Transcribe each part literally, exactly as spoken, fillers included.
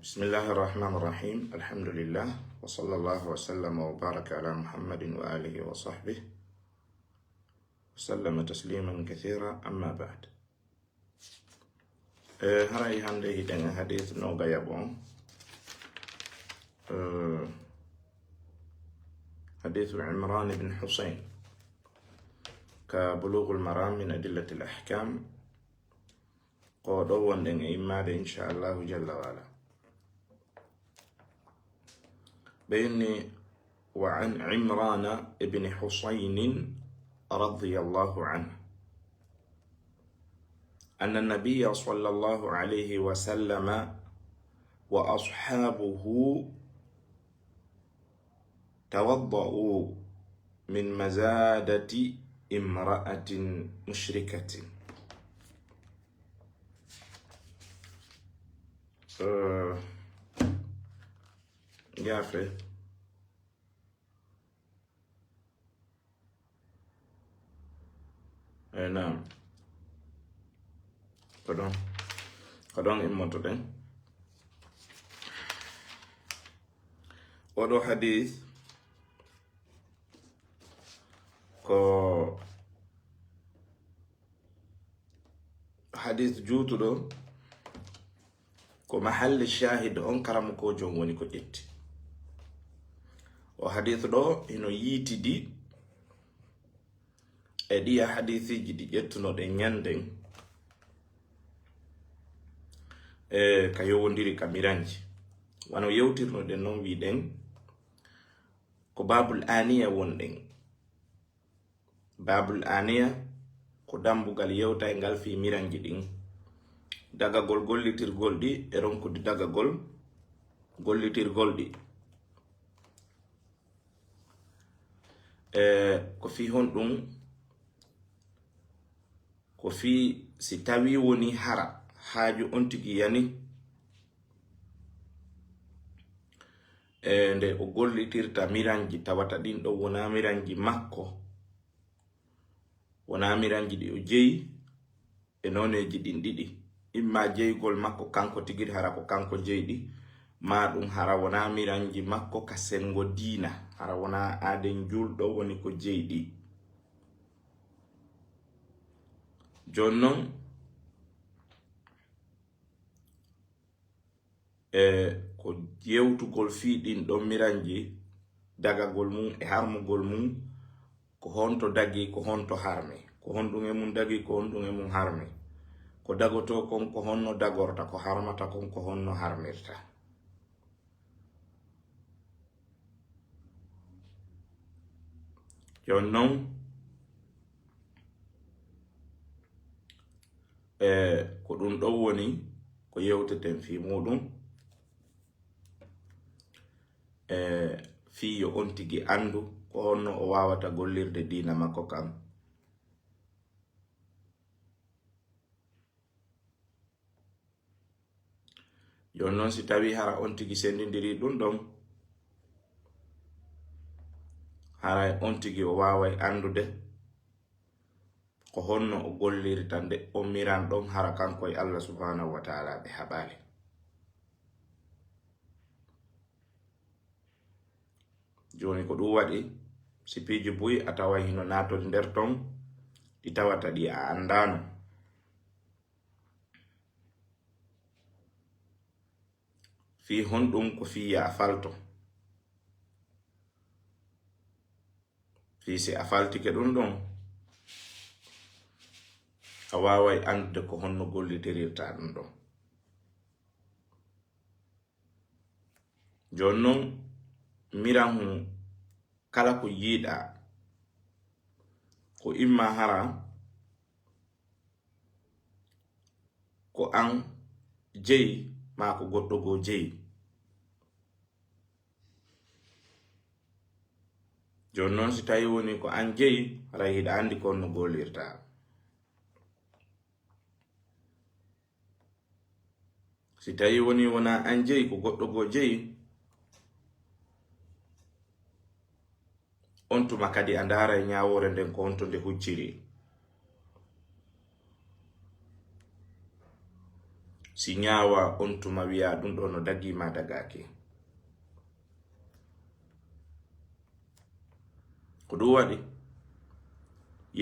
بسم الله الرحمن الرحيم. الحمد لله، وصلى الله وسلم وبارك على محمد وآله وصحبه وسلم تسليما كثيرا، أما بعد. Eh, haray hannde hiɗen e hadith noogayaɓo on. Eh, hadithu Imran ibn Husayn ka Bulughul Maram min Adillatil Ahkam. Ko ɗo wonɗen e immaade, inchallahu jalla wa ala. Ɓe inni, وعن عمران بن حصين رضي الله عنه أن النبي صلى الله عليه وسلم وأصحابه توضؤوا من مزادة امرأة مشركة. Eh, yaafe. Eh, naam. Ko ɗon, ko ɗon immotoɗen. Oɗo hadith ko hadith juutuɗo, ko mahalli shahid on karamokoojo on woni ko ƴetti. O hadith ɗo hino yiitidi e ɗiya hadisiiji ɗi ƴettunoɗen ñanden, e ka yowondiri ka miranji. Wano yewtirnoɗen non, wiɗen ko babul aniya wonɗen. Babul aniya ko dambugal yewtayngal fii miranji ɗin. Dagagol gollitirgol ɗi e ronkude dagagol gollitirgol ɗi. E ko fii honɗum? Ko fii si tawii wonii hara haaju on tigi yani, e nde o gollitirta miranji, tawata ɗin ɗon wonaa miranji makko, wonaa miranji ɗi o jeyi, e nooneeji ɗin ɗiɗi, imma jeygol makko kanko tigi, hara ko kanko jeyi ɗi, maa ɗum hara wonaa miranji makko ka senngo diina, hara wonaa aaden juulɗo woni ko jeyi ɗi. Jooni non, e ko yewtugol fii ɗin ɗon miranji, dagagol mum e harmugol mum, ko honto dagi, ko honto harmi, ko honɗum e mum dagi, ko honɗum e mum harmi, ko dagotoo kon, ko honno dagorta, ko harmata kon, ko honno harmirta. Jooni non, e ko ɗum ɗon woni ko yewteten fii muɗum, e fii yo on tigi anndu ko honno o waawata gollirde diina makko kan. Jooni non, si tawii hara on tigi senndindiri ɗum ɗon, haray on tigi o waaway anndude ko honno o gollirta nde o miran ɗon, hara kanko e Allah subhanahu wa ta'ala ɓe haɓaali. Jooni ko ɗum waɗi, si piiji buy a taway hino naatodi nder ton, ɗi tawata ɗi a anndaano. Fii honɗum? Ko fii ya a falto. Fii si a faltike ɗum ɗon, a waaway anndude ko honno gollitirirta ɗum ɗon. Jooni non, miran hun kala ko yiiɗa, ko imma hara ko an jeyi, maa ko goɗɗo goo jeyi. Jooni non, si tawii woni ko an jeyi, haray hiɗa anndi ko honno gollirta. Si tawii woni wonaa an jeyi, ko goɗɗo goo jeyi, on tuma kadi a ndaaray ñaawoore nden ko honto nde hucciri. Si ñaawa on tuma wiya ɗum ɗo no dagii ma dagaaki. Ko ɗum waɗi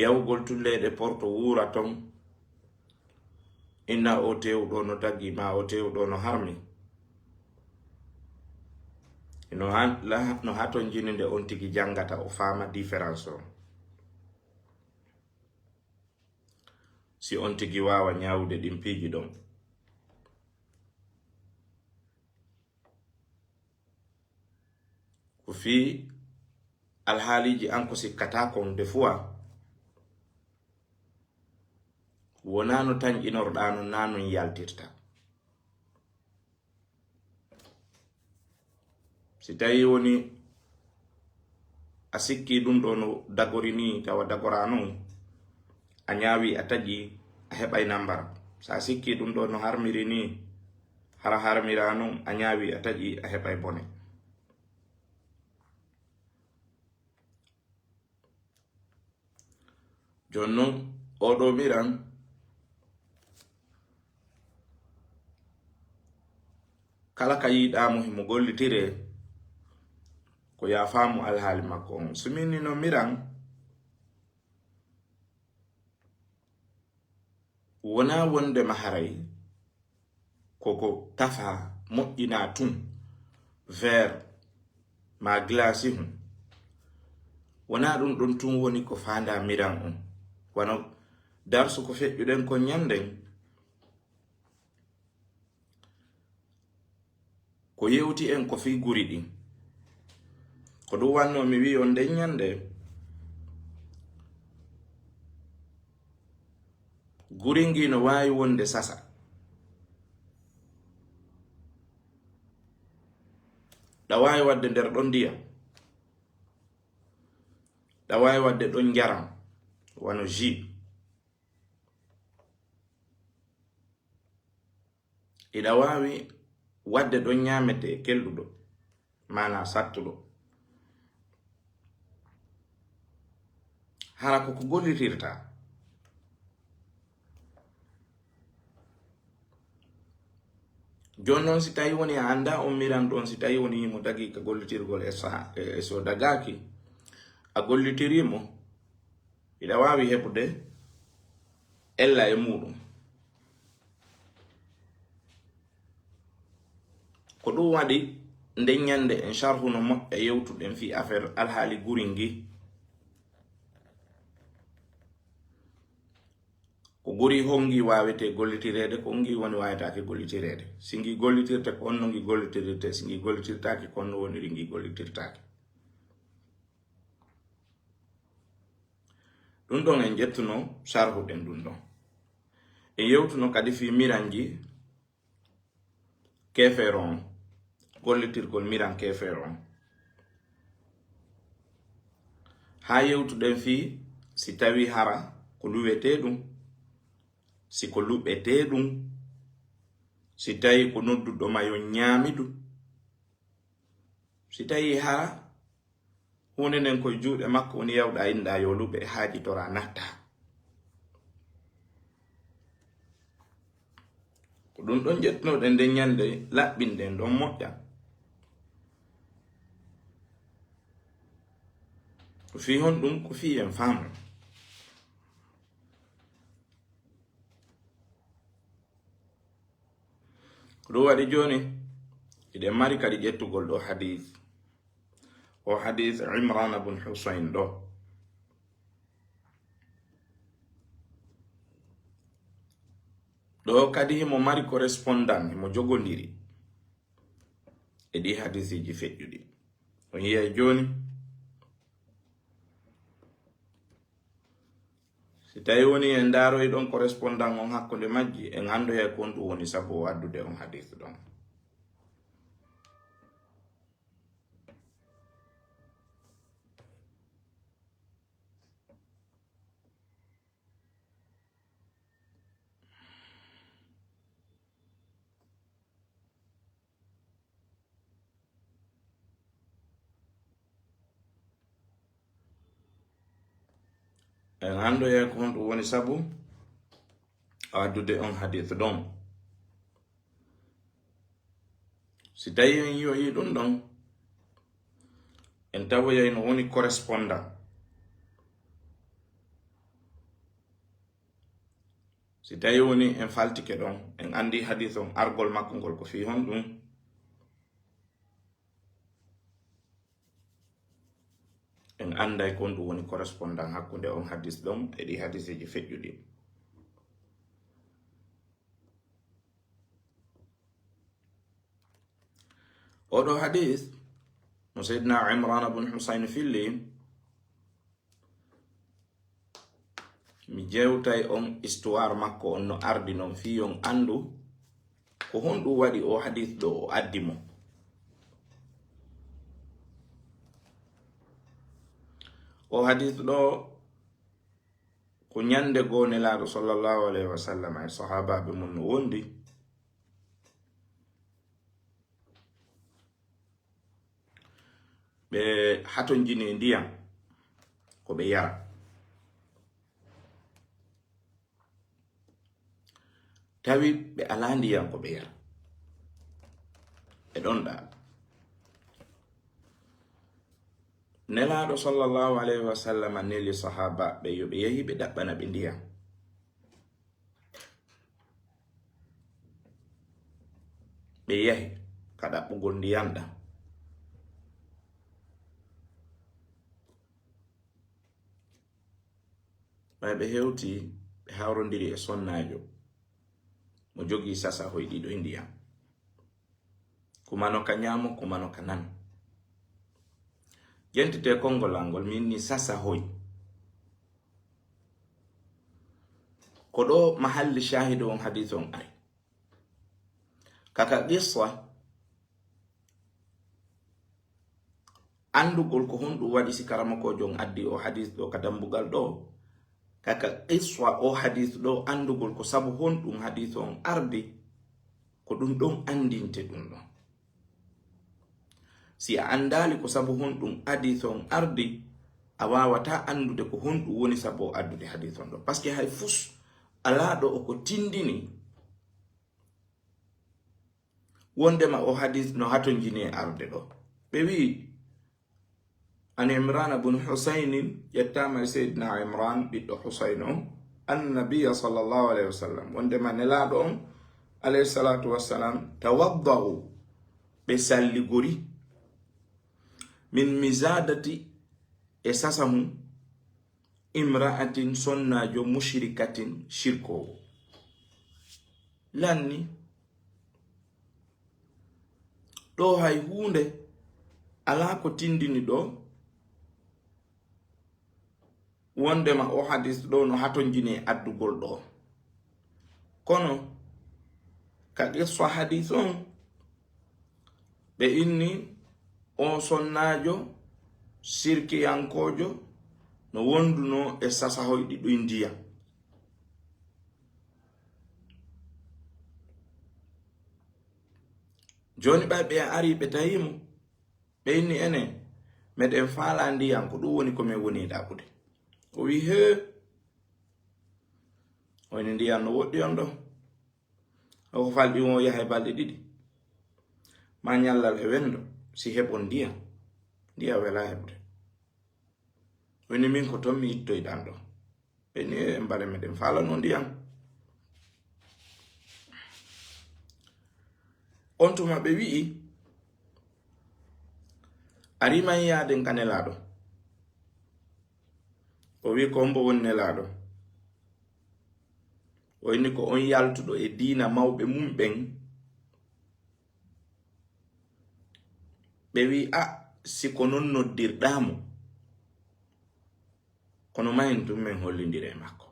yawgol tulleeɗe porto wuura ton, inna o tew ɗo no dagii ma o tew ɗo no harmi. No han-, la-, no hatonjini nde on tigi janngata o faama différence o. Si on tigi waawa ñaawude ɗin piiji ɗon. Ko fii alhaaliiji an ko sikkata kon de fuwa. Wonaa no tanƴinorɗaa non, naa non yaltirta. Si tawii woni a sikki ɗum ɗo no dagori ni, tawa dagoraa non, a ñaawi, a taƴi, a heɓay nambar. So a sikki ɗum ɗo no harmiri ni, hara harmiraa non, a ñaawi, a taƴi, a heɓay bone. Jooni non, oo ɗoo miran, kala ka yiɗaa mo himo gollitiree, ko yaa faamu alhaali makko on. So min ni no miran, wonaa wonde ma haray, koko tafa moƴƴina tun, verre ma glace hun. Wonaa ɗum ɗon tun woni ko faandaa miran on. Wano darsu ko feƴƴuɗen kon ñanden, ko yewti en ko fii guri ɗin. Ko ɗum wannoo mi wi'i on nden ñande, guri ngi no waawi wonde sasa. Ɗa waawi waɗde nder ɗon ndiyam. Ɗa waawi waɗde ɗon njaram, wano jus. Iɗa waawi waɗde ɗon ñaametee kelɗuɗo, maanaa sattuɗo. Hara ko ko gollitirta. Jooni non, si tawi woni a anndaa on miran ɗon, si tawi woni himo dagii ka gollitirgol e sa-, e, e so dagaaki, a gollitirii mo, iɗa waawi heɓude ella e muuɗum. Ko ɗum waɗi nden ñande en sharhu no moƴƴa yewtuɗen fii affaire alhaali guri ngi. Ko guri honngi waawetee gollitireede, ko honngi woni waawetaake gollitireede. Si ngi gollitirte ko honno ngi gollitirirte, si ngi gollitirtaake ko honno woniri ngi gollitirtaake. Ɗum ɗon en ƴettuno, sharhuɗen ɗum ɗon. En yewtuno kadi fii miranji keefeero on, gollitirgol miran keefeero on. Haa yewtuɗen fii si tawii hara ko luwetee ɗum, si ko luɓetee ɗum, si tawii ko nodduɗo ma yo ñaami ɗum, si tawii hara huunde nden koye juuɗe makko woni, yawɗa inɗa yo luɓe, haajitora natta. Ko ɗum ɗon ƴettunoɗen nden ñande, laɓɓinɗen ɗon moƴƴa. Ko fii honɗum? Ko fii en faamu. Ko ɗum waɗi jooni, hiɗen mari kadi ƴettugol ɗo hadith. O hadith Imran bun Husayn ɗo. Ɗo kadi himo mari correspondant, himo jogondiri e ɗi hadisiji feƴƴuɗi. On yiyay jooni, si tawi woni en ndaaroyi ɗon correspondant on hakkunde majji, en anndoyay ko honɗum woni sabu o addude on hadith ɗon. En anndoyay ko honɗum woni sabu addude on hadith ɗon. Si tawi en yi'oyi ɗum ɗon, en tawoyay no woni correspondant. Si tawi woni en faltike ɗon, en anndi hadis on argol makko ngol ko fii honɗum, en annday ko honɗum woni correspondant hakkunde on hadis ɗon e ɗi hadiseeji feƴƴuɗi. Oɗo hadis mo Seydina Imran bun Husayn filli, mi jewtay on histoire makko on no ardi non fii on anndu ko honɗum waɗi o hadis ɗo o addi mo. O hadis ɗo ko ñande goo Nelaaɗo sallallahu alayhi wa sallam e sahaabaaɓe mum no wondi. Ɓe hatonjini e ndiyam ko ɓe yara. Tawi ɓe alaa ndiyam ko ɓe yara. Ɓe ɗon ɗa. Nelaaɗo sallallahu alayhi wa sallam neli sahaabaaɓe yo ɓe yahi ɓe ɗaɓɓana ɓe ndiyam. Ɓe yahi ka ɗaɓɓugol ndiyam ɗam. Ɓay ɓe hewti, ɓe hawrondiri e sonnaajo mo jogii sasahoy ɗiɗo e ndiyam. Kumano ka ñaamo, kumano ka nano. Ƴentite konngol angol, min ni sasahoy. Ko ɗo mahalli shaahidu on hadis on ari. Kaka qissa, anndugol ko honɗum waɗi si karamokoojo on addi o hadis ɗo ka dambugal ɗo. Kaka qissa o hadis ɗo, anndugol ko sabu honɗum hadis on ardi, ko ɗum ɗon anndinte ɗum ɗon. Si a anndaali ko sabu honɗum hadis on ardi, a waawataa anndude ko honɗum woni sabu o addude hadis on ɗo. Parce que hay fus alaa ɗo o ko tindini wondema o hadis no hatonjini e arde ɗo. Ɓe wi'i, an Imran bun Husaynin, ƴettaama e Seydina Imran, ɓiɗɗo Husayn on, anna Nabiyya sallallahu alayhi wa sallam, wondema Nelaaɗo on, alayhi salatu wassalam, tawadda'u, ɓe salligori, min mizadati, e sasahun, imra'atin, sonnaajo, mushrikatin, shirkoowo. Lanni, ɗo hay huunde alaa ko tindini ɗo, wondema o hadis ɗo no hatonjini e addugol ɗo. Kono, ka qissa hadis on, ɓe inni o sonnaajo, sirkiyankoojo, no wondunoo e sasahoy ɗiɗo e ndiyam. Jooni ɓay ɓe ari ɓe tawi mo, ɓe inni enen, meɗen faala ndiyam, ko ɗum woni ko min woni ɗaɓɓude. O wi, hee, o inni ndiyam no woɗɗi on ɗo. O ko falɗi on o yaha e balɗe ɗiɗi. Ma ñallal e wendo, si heɓon ndiyam. Ndiyam welaa heɓude. O inni min ko ton mi ittoy ɗan ɗo. Ɓe ni en mbare meɗen faalano ndiyam. On tuma ɓe wi'i, a riman yaaden ka Nelaaɗo. O wi'i, ko hombo woni Nelaaɗo? O inni ko on yaltuɗo e diina mawɓe mum ɓen. Ɓe wi'i, a, si ko non noddirɗaa mo, kono mahin tun men hollindire e makko.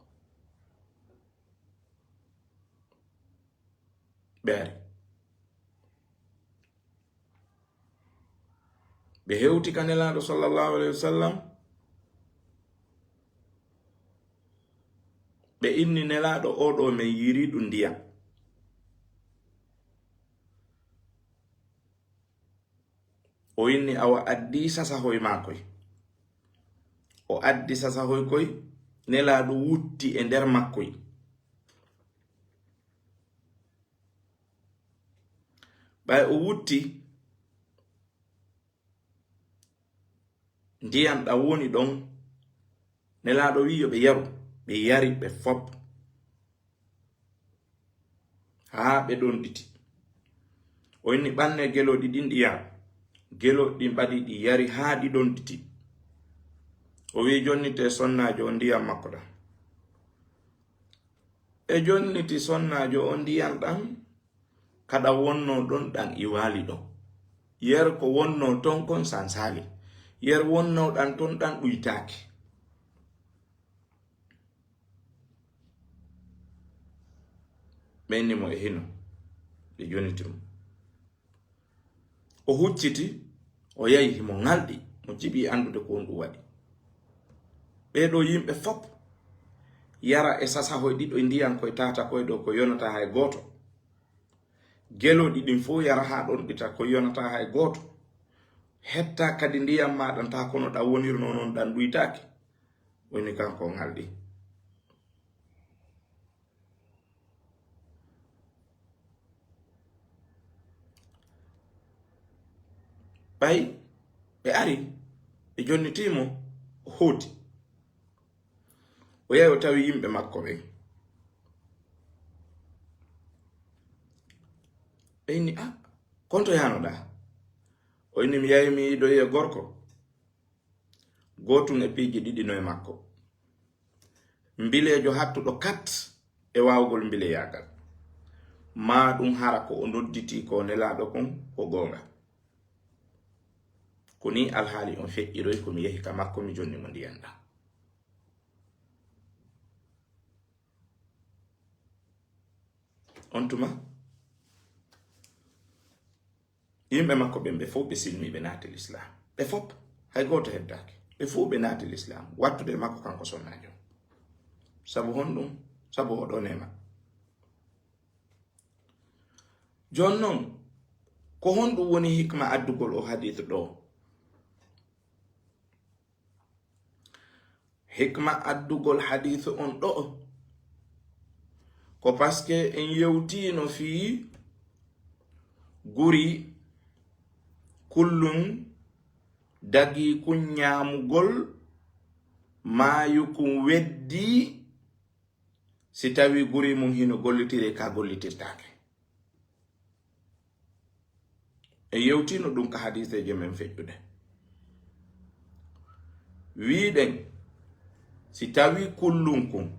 Ɓe ari. Ɓe hewti ka Nelaaɗo sallallahu alayhi wa sallam. Ɓe inni Nelaaɗo oo ɗoo men yiiri ɗum ndiyam. O inni awa addi sasahoy maa koy. O addi sasahoy koy, Nelaaɗo wutti e nder makkoy. Ɓay o wutti, Ndiyam ɗam woni ɗon, Nelaaɗo wi'i yo ɓe yaru. Ɓe yari ɓe fop. Haa ɓe ɗonɗiti. O inni ɓanne gelooɗi ɗin ɗi yara. Gelooɗi ɗin ɓadi ɗi yari haa ɗi ɗonɗiti. O wi'i jonnite sonnaajo on ndiyam makko ɗam. Ɓe jonniti sonnaajo on ndiyam ɗam, ka ɗam wonnoo ɗon ɗam iwaali ɗon. Yer ko wonnoo ton kon sansaali. Yer wonnoo ɗam ton ɗam ɗuytaaki. Ɓe inni mo e hino, ɓe jonniti mo. O hucciti, o yahi himo ŋalɗi, mo jiɓi anndude ko honɗum waɗi. Ɓee ɗoo yimɓe fop yara e sasahoy ɗiɗo e ndiyam koy tata koy ɗoo ko yonataa hay gooto. Gelooɗi ɗin fow yara haa ɗonɗita ko yonataa hay gooto. Hetta kadi ndiyam maa ɗam taa kono ɗam wonirnoo non ɗam ɗuytaaki. Woni kanko ŋalɗi. Ɓay ɓe ari, ɓe jonnitii mo, o hooti. O yahi o tawi yimɓe makko ɓen. Ɓe inni, "Ah, kon to yanoɗaa?" O inni, "Mi yahi mi yiidoyi e gorko." Gootun e piiji ɗiɗi no e makko. Mbileejo hattuɗo kat e waawugol mbileyaagal. Maa ɗum hara ko o nodditii ko nelaaɗo kon ko goonga. Ko nii alhaali on feƴƴiroy ko mi yahi ka makko mi jonni mo ndiyan ɗan. On tuma, yimɓe makko ɓen, ɓe fof ɓe silmi, ɓe naati Lislaam. Ɓe fof, hay gooto heddaaki. Ɓe fof ɓe naati Lislaam, wattude e makko kanko sonnaajo. Sabu honɗum? Sabu oɗo neema. Jooni non, ko honɗum woni hikma addugol o hadiis ɗo? Hikma addugol hadiisu on ɗo'o, ko paske en yewtiino fii guri kullun dagii kun ñaamugol maayu kun weddii, si tawii guri mun hino gollitire ka gollitirtaake. En yewtiino ɗum ka hadiiseeje men feƴƴuɗe. Wiiɗen, si tawii kullun kun,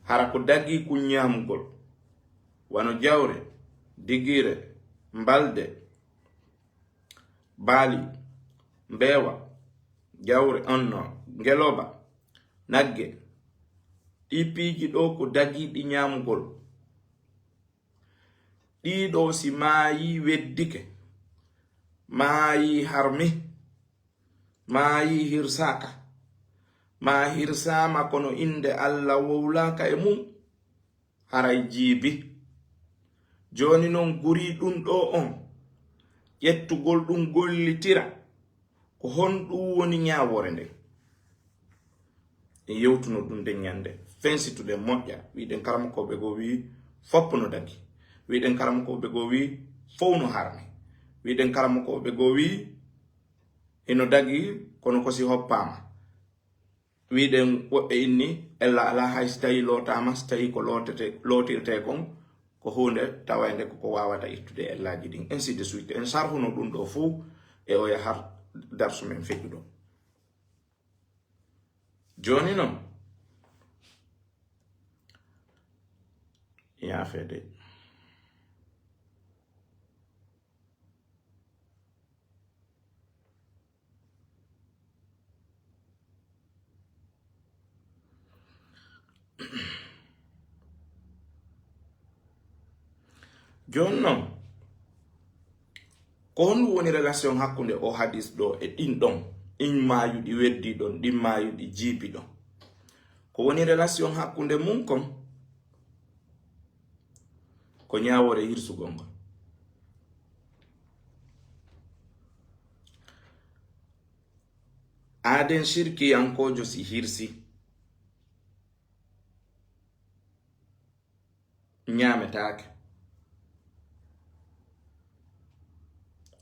hara ko dagii kun ñaamugol, wano jawre, digiire, mbalde, baali, mbeewa, jawre, onno, ngelooba, nagge, ɗii piiji ɗoo ko dagiiɗi ñaamugol. Ɗii ɗoo si maayii weddike, maayii harmi, maayii hirsaaka, maa hirsaama kono innde Alla wowlaaka e mum, haray jiibi. Jooni non guri ɗum ɗoo on, ƴettugol ɗum gollitira, ko honɗum woni ñaawoore nden? En yewtuno ɗum nden ñande, fensitude moƴƴa. Wiɗen karamokooɓe goo wii foppo no dagi. Wiɗen karamokooɓe goo wii fow no harmi. Wiɗen karamokooɓe goo wii hino dagi kono ko si hoppaama. Wiɗen woɓɓe inni ella alaa hay si tawii lootaama, si tawii ko lootete, lootirtee kon, ko huunde tawaynde ko ko waawata ittude ellaaji ɗin, ainsi de suite. En sarhuno ɗum ɗoo fow e oya har darsu men feƴƴuɗo. Jooni non, yaafeede. Jooni non, ko honɗum woni relation hakkunde o hadis ɗo e ɗin ɗon, ɗin maayuɗi weddii ɗon, ɗin maayuɗi jiibi ɗon? Ko woni relation hakkunde mun kon? Ko ñaawoore hirsugol ngol. Aaden sirkiyankoojo si hirsi, ñaametaake.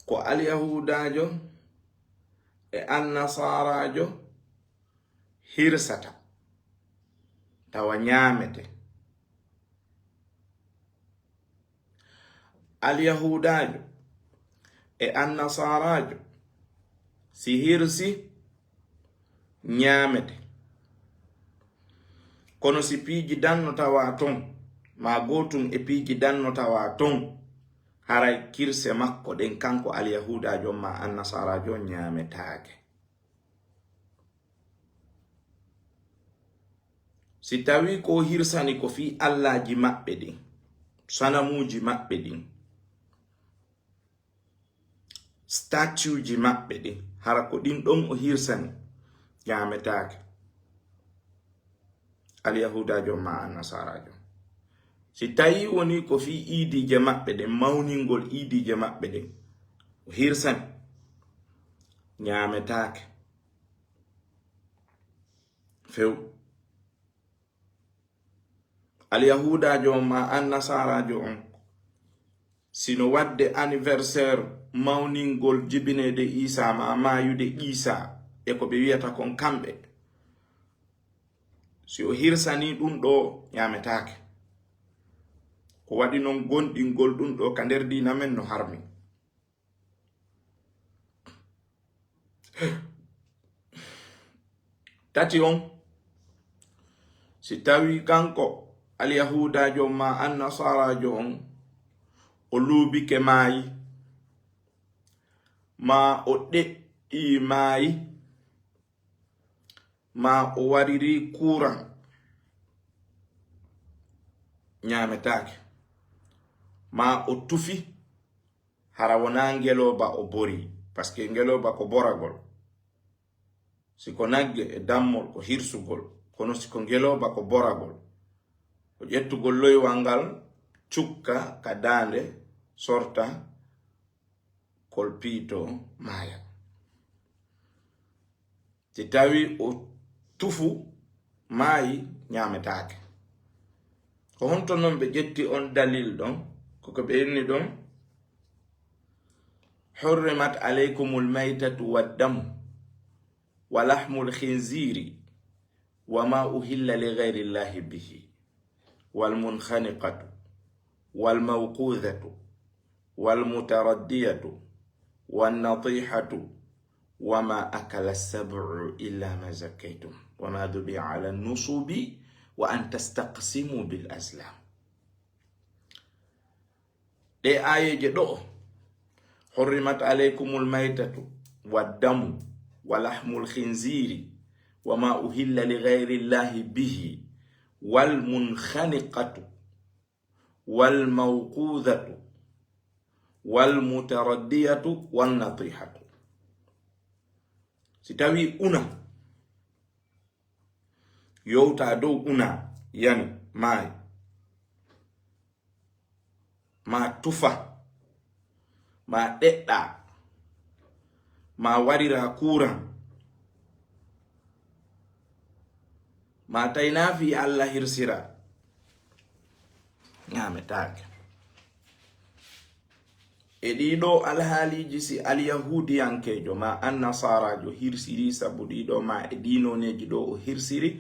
Ko alyahuudaajo e annasaaraajo hirsata, tawa ñaamete. Alyahuudaajo e annasaaraajo, si hirsi, ñaamete. Kono si piiji danno tawa ton, maa gootun e piiji danno tawa ton, haray kirse makko ɗen, kanko Alyahuudaajo on maa Annasaaraajo on, ñaametaake. Si tawii ko o hirsani ko fii allaaji maɓɓe ɗin, sanamuuji maɓɓe ɗin, statueji maɓɓe ɗin, hara ko ɗin ɗon o hirsani, ñaametaake. Alyahuudaajo maa Annasaaraajo. Si tawii wonii ko fii iidiije maɓɓe ɗen, mawningol iidiije maɓɓe ɗen, o hirsani, ñaametaake. Few. Alyahuudaajo on maa Annasaaraajo on, sino waɗde anniversaire mawningol jibineede Iisaa maa maayude Iisaa e ko ɓe wi'ata kon kamɓe, si o hirsanii ɗun ɗoo, ñaametaake. Ko waɗi non gomɗingol ɗun ɗoo ka nder diina men no harmi. Tati on, si tawii kanko Alyahuudaajo on maa Annasaaraajo on, o luubike maayi, maa o ɗeɗɗii maayi, maa o waririi kuuran, ñaametaake, maa o tufi, hara wonaa ngelooba o borii, paske ngelooba ko boragol. Si ko nagge e dammol, ko hirsugol, kono si ko ngelooba, ko boragol. Ko ƴettugol loywal ngal, cukka ka daande, sorta, kolpiito, maaya. Si tawii o tufu maayi, ñaametaake. Ko honto non ɓe ƴetti on dalil ɗon? Ko ko ɓe inni ɗon: "حرمت عليكم الميتة والدم ولحم الخنزير وما أهل لغير الله به والمنخنقة والموقوذة والمتردية والنطيحة وما أكل السبع إلا ما زكيتم وما ذبح على النصب وأن تستقسموا بالأزلام." Ɗee aayeeje ɗo'o: "حرمت عليكم الميتة والدم ولحم الخنزير وما أهل لغير الله به والمنخنقة والموقوذة والمتردية والنطيحة." Si tawii una, yowta dow una, yani, maayi, maa tufa, maa ɗeɗɗa, maa warira kuuran, maa tawi naa fii Alla hirsira, ñaametaake. E ɗii ɗoo alhaaliiji, si Alyahuudiyankeejo maa Annasaaraajo hirsirii sabu ɗii ɗoo maa e ɗii nooneeji ɗoo o hirsiri,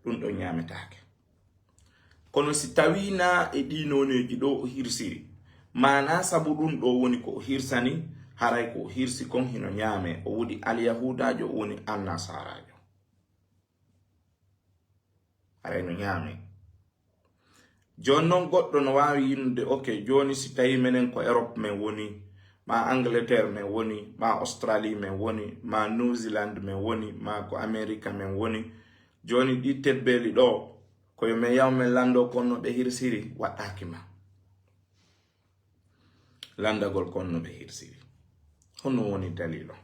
ɗun ɗon ñaametaake. Kono si tawii naa e ɗii nooneeji ɗoo o hirsiri, maa naa sabu ɗun ɗoo woni ko o hirsani, haray ko o hirsi kon hino ñaamee, o woodi Alyahuudaajo, o woni Annasaaraajo. Haray no ñaamee. Jooni non goɗɗo no waawi innude, "Ok, jooni si tawii menen ko Europe men woni, maa Angleterre men woni, maa Australie men woni, maa New Zealand men woni, maa ko America men woni, jooni ɗii tebbeeli ɗoo, ko yo men yahu men lanndoo kon no ɓe hirsiri, waɗɗaaki ma." Lanndagol kon no ɓe hirsiri. Honno woni dalil on?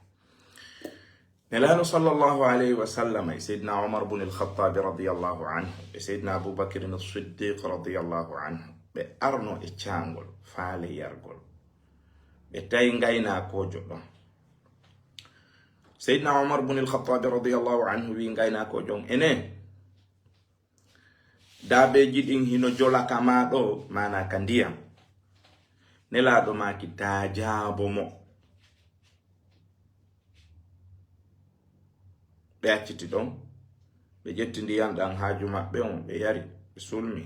Nelaaɗo sallallahu alayhi wa sallam e Seydina Omar bun al-Khattabi radiyallahu anhu e Seydina Abu Bakrin as-Siddiq radiyallahu anhu, ɓe arno e caangol, faale yargol. Ɓe tawi ngaynaakoojo ɗon. Seydina Omar bun al-Khattabi radiyallahu anhu wi'i ngaynaakoojo on, "Ene, daabeeji ɗin hino jola ka maa ɗoo, maanaa ka ndiyam." Nelaaɗo maaki, "Taa jaabo mo. Ɓe acciti ɗon, ɓe ƴetti ndiyan ɗan haaju maɓɓe on, ɓe yari, ɓe sulmi.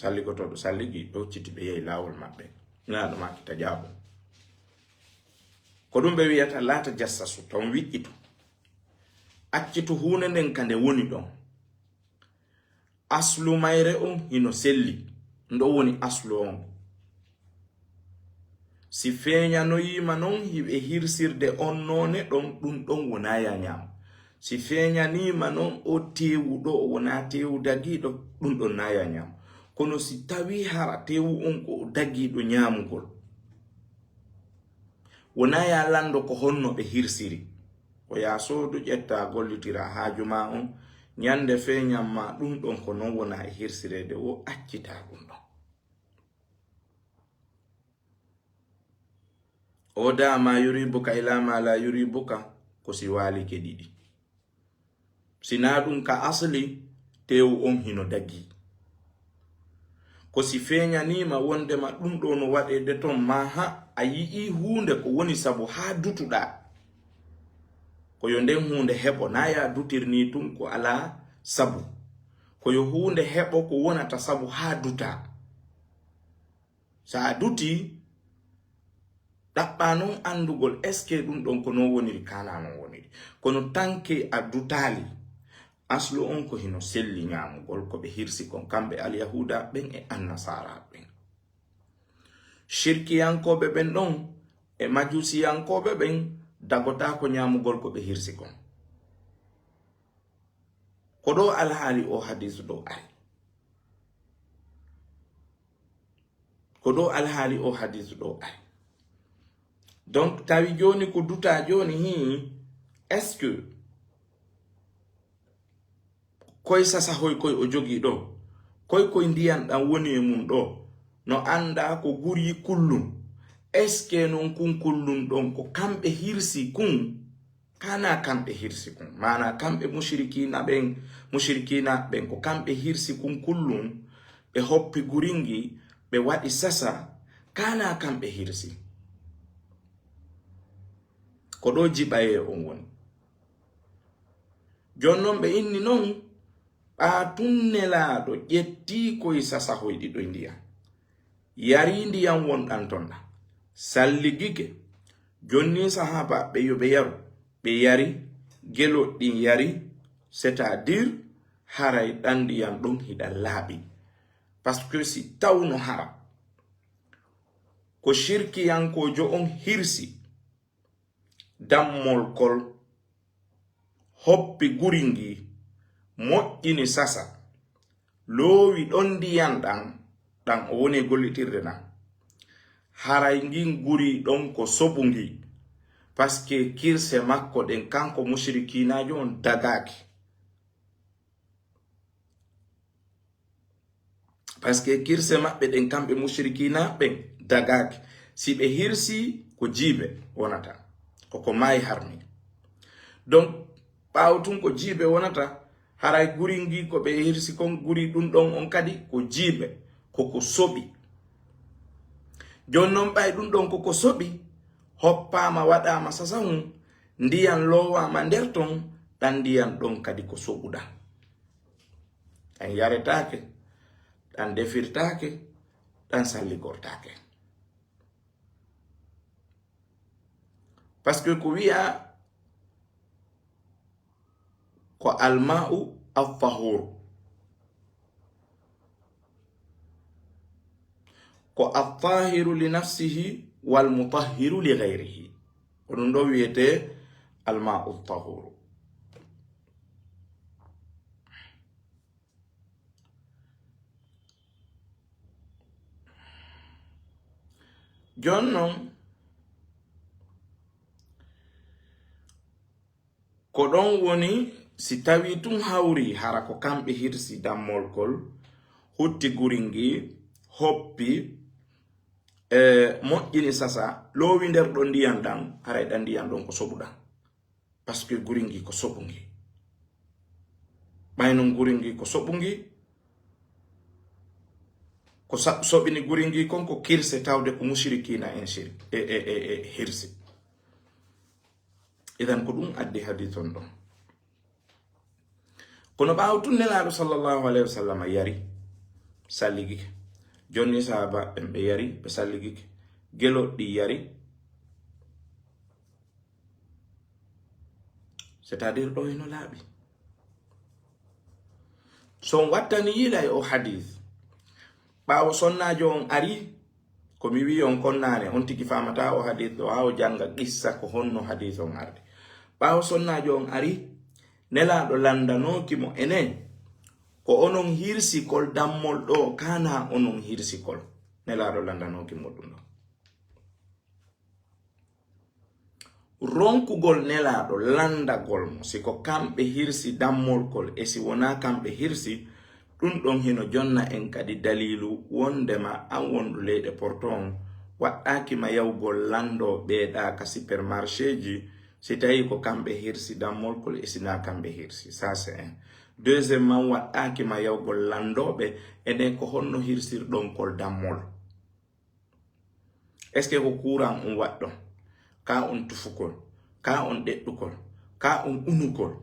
Salligotooɗo salligi, ɓe hucciti, ɓe yehi laawol maɓɓe. Naaɗo maaki tajaabu. Ko ɗum ɓe wi'ata laa tajassasu, ton wiƴƴitu. Accitu huunde nden ka nde woni ɗon. Aslu mayre on hino selli. Ndo woni aslu on. Si feeñanoyiima non hiɓe hirsirde on noone ɗon, ɗum ɗon wonaa ya ñaamo. Si feeñaniima non o teewu ɗo o wonaa teewu dagiiɗo, ɗum ɗon naa ya ñaamo. Kono si tawii hara teewu on ko o dagiiɗo ñaamugol, wonaa ya lanndo ko honno ɓe hirsiri. Ko ya soodu ƴetta gollitira haaju maa on, ñande feeñan maa ɗum ɗon ko non wona e hirsireede wo accitaa ɗum ɗon. O daa ma yuribuka ila ma la yuribuka ko si waalike ɗiɗi. Si naa ɗum ka asli, teewu on hino dagii. Ko si feeñaniima wondema ɗum ɗo no waɗeede ton, maa ha a yi'ii huunde ko woni sabu haa dutuɗaa. Ko yo nden huunde heɓo, naa ya dutir nii tun ko alaa sabu. Ko yo huunde heɓo ko wonata sabu haa dutaa. So a dutii, ɗaɓɓaa non anndugol, est-ce que ɗum ɗon ko non woniri, kaa naa non woniri? Kono tanke a dutaali, aslu on ko hino selli ñaamugol ko ɓe hirsi kon, kamɓe Alyahuuda ɓen e Annasaara ɓen. Shirkiyankooɓe ɓen ɗon e Majuusiyankooɓe ɓen dagotaako ñaamugol ko ɓe hirsi kon. Ko ɗo alhaali o hadiisu ɗo ari. Ko ɗo alhaali o hadiisu ɗo ari. Donc, tawi jooni ko dutaa jooni hii, est-ce que koy sasahoy koy o jogii ɗo, koy koy ndiyan ɗan woni e mun ɗo, no anndaa ko gurii kullun? Est-ce que non kun kullun ɗon ko kamɓe hirsi kun? Kaa naa kamɓe hirsi kun. Maanaa kamɓe mushrikiina ɓen, mushrikiina ɓen ko kamɓe hirsi kun kullun, ɓe hoppi guringi, ɓe waɗi sasa, kaa naa kamɓe hirsi. Ko ɗo jiɓayee on woni. Jooni non ɓe inni non, ɓaa tun Nelaaɗo ƴettii koy sasahoy ɗiɗo ndiyan. Yarii ndiyan wonɗan ton ɗan. Salligike. Jonni sahaabaaɓe yo ɓe yaru. Ɓe yari, gelol ɗin yari, c'est-à-dire haray ɗan ndiyan ɗon hiɗan laaɓi. Parce que si tawno hara ko shirkiyankoojo on hirsi dammol kol, hoppi guri ngi, moƴƴini sasa, loowi ɗon ndiyan ɗan, ɗan o woni e gollitirde ɗan. Haray ngin guri ɗon ko soɓu ngi, parce que kirse makko ɗen, kanko mushrikiinaajo on dagaaki. Parce que kirse maɓɓe ɗen, kamɓe mushrikiina ɓen, dagaaki. Si ɓe hirsi, ko jiibe wonata. Ko ko maayi harmi. Donc, ɓaawo tun ko jiibe wonata, haray guri ngi ko ɓe hirsi kon, guri ɗun ɗon on kadi ko jiibe, ko ko soɓi. Jooni non ɓay ɗun ɗon ko ko soɓi, hoppaama, waɗaama sasahun, ndiyan loowaama nder ton, ɗan ndiyan ɗon kadi ko soɓuɗan. Ɗan yaretaake, ɗan defirtaake, ɗan salligortaake. Parce que ko wi'a ko alma'u at-tahur. Ko at-tahiru li nafsihi wal mutahhiru li ghayrihi. Ko ɗun ɗo wi'etee alma'u at-tahur. Jooni non, ko ɗon woni, si tawii tun hawri, hara ko kamɓe hirsi dammol kol, hutti guri ngi, hoppi, e moƴƴini sasa, loowi nder ɗon ndiyan ɗan, haray ɗan ndiyan ɗon ko soɓuɗan. Parce que guri ngi ko soɓu ngi. Ɓay non guri ngi ko soɓu ngi, ko sa-, soɓini guri ngi kon ko kirse tawde ko mushrikiina en shirk, e, e, e, e hirsi. Idan ko ɗun addi hadith on ɗon. Kono ɓaawo tun Nelaaɗo sallallahu alayhi wa sallam yari, salligike. Jonni sahaaba ɓen ɓe yari, ɓe salligike. Geloɗi yari. C'est-à-dire ɗo hino laaɓi. So on wattani yiilay o hadith, ɓaawo sonnaajo on ari, ko mi wi'i on kon naane, on tigi faamata o hadith ɗo, haa o jannga qissa ko honno hadith on ardi. Ɓaawo sonnaajo on ari, Nelaaɗo landanooki mo enen, ko onon hirsi kol dammol ɗo, kana onon hirsi kol. Nelaaɗo landanooki mo ɗum ɗo. Ronkugol Nelaaɗo landagol mo, si ko kamɓe hirsi dammol kol e si wonaa kamɓe hirsi, ɗum ɗon hino jonna en kadi daliilu wondema an wonɗo leyɗe Porto on waɗɗaaki ma yahugol landoo ɓeeɗaa ka supermarchéji, si tawii ko kamɓe hirsi dammol kol e si naa kamɓe hirsi. Ça, c'est un. Deuxièmement, waɗɗaaki ma yahugol landooɓe enen ko honno hirsirɗon kol dammol. Est-ce que ko courant on waɗɗon? Ka on tufukol, ka on ɗeɗɗukol, ka on unukol?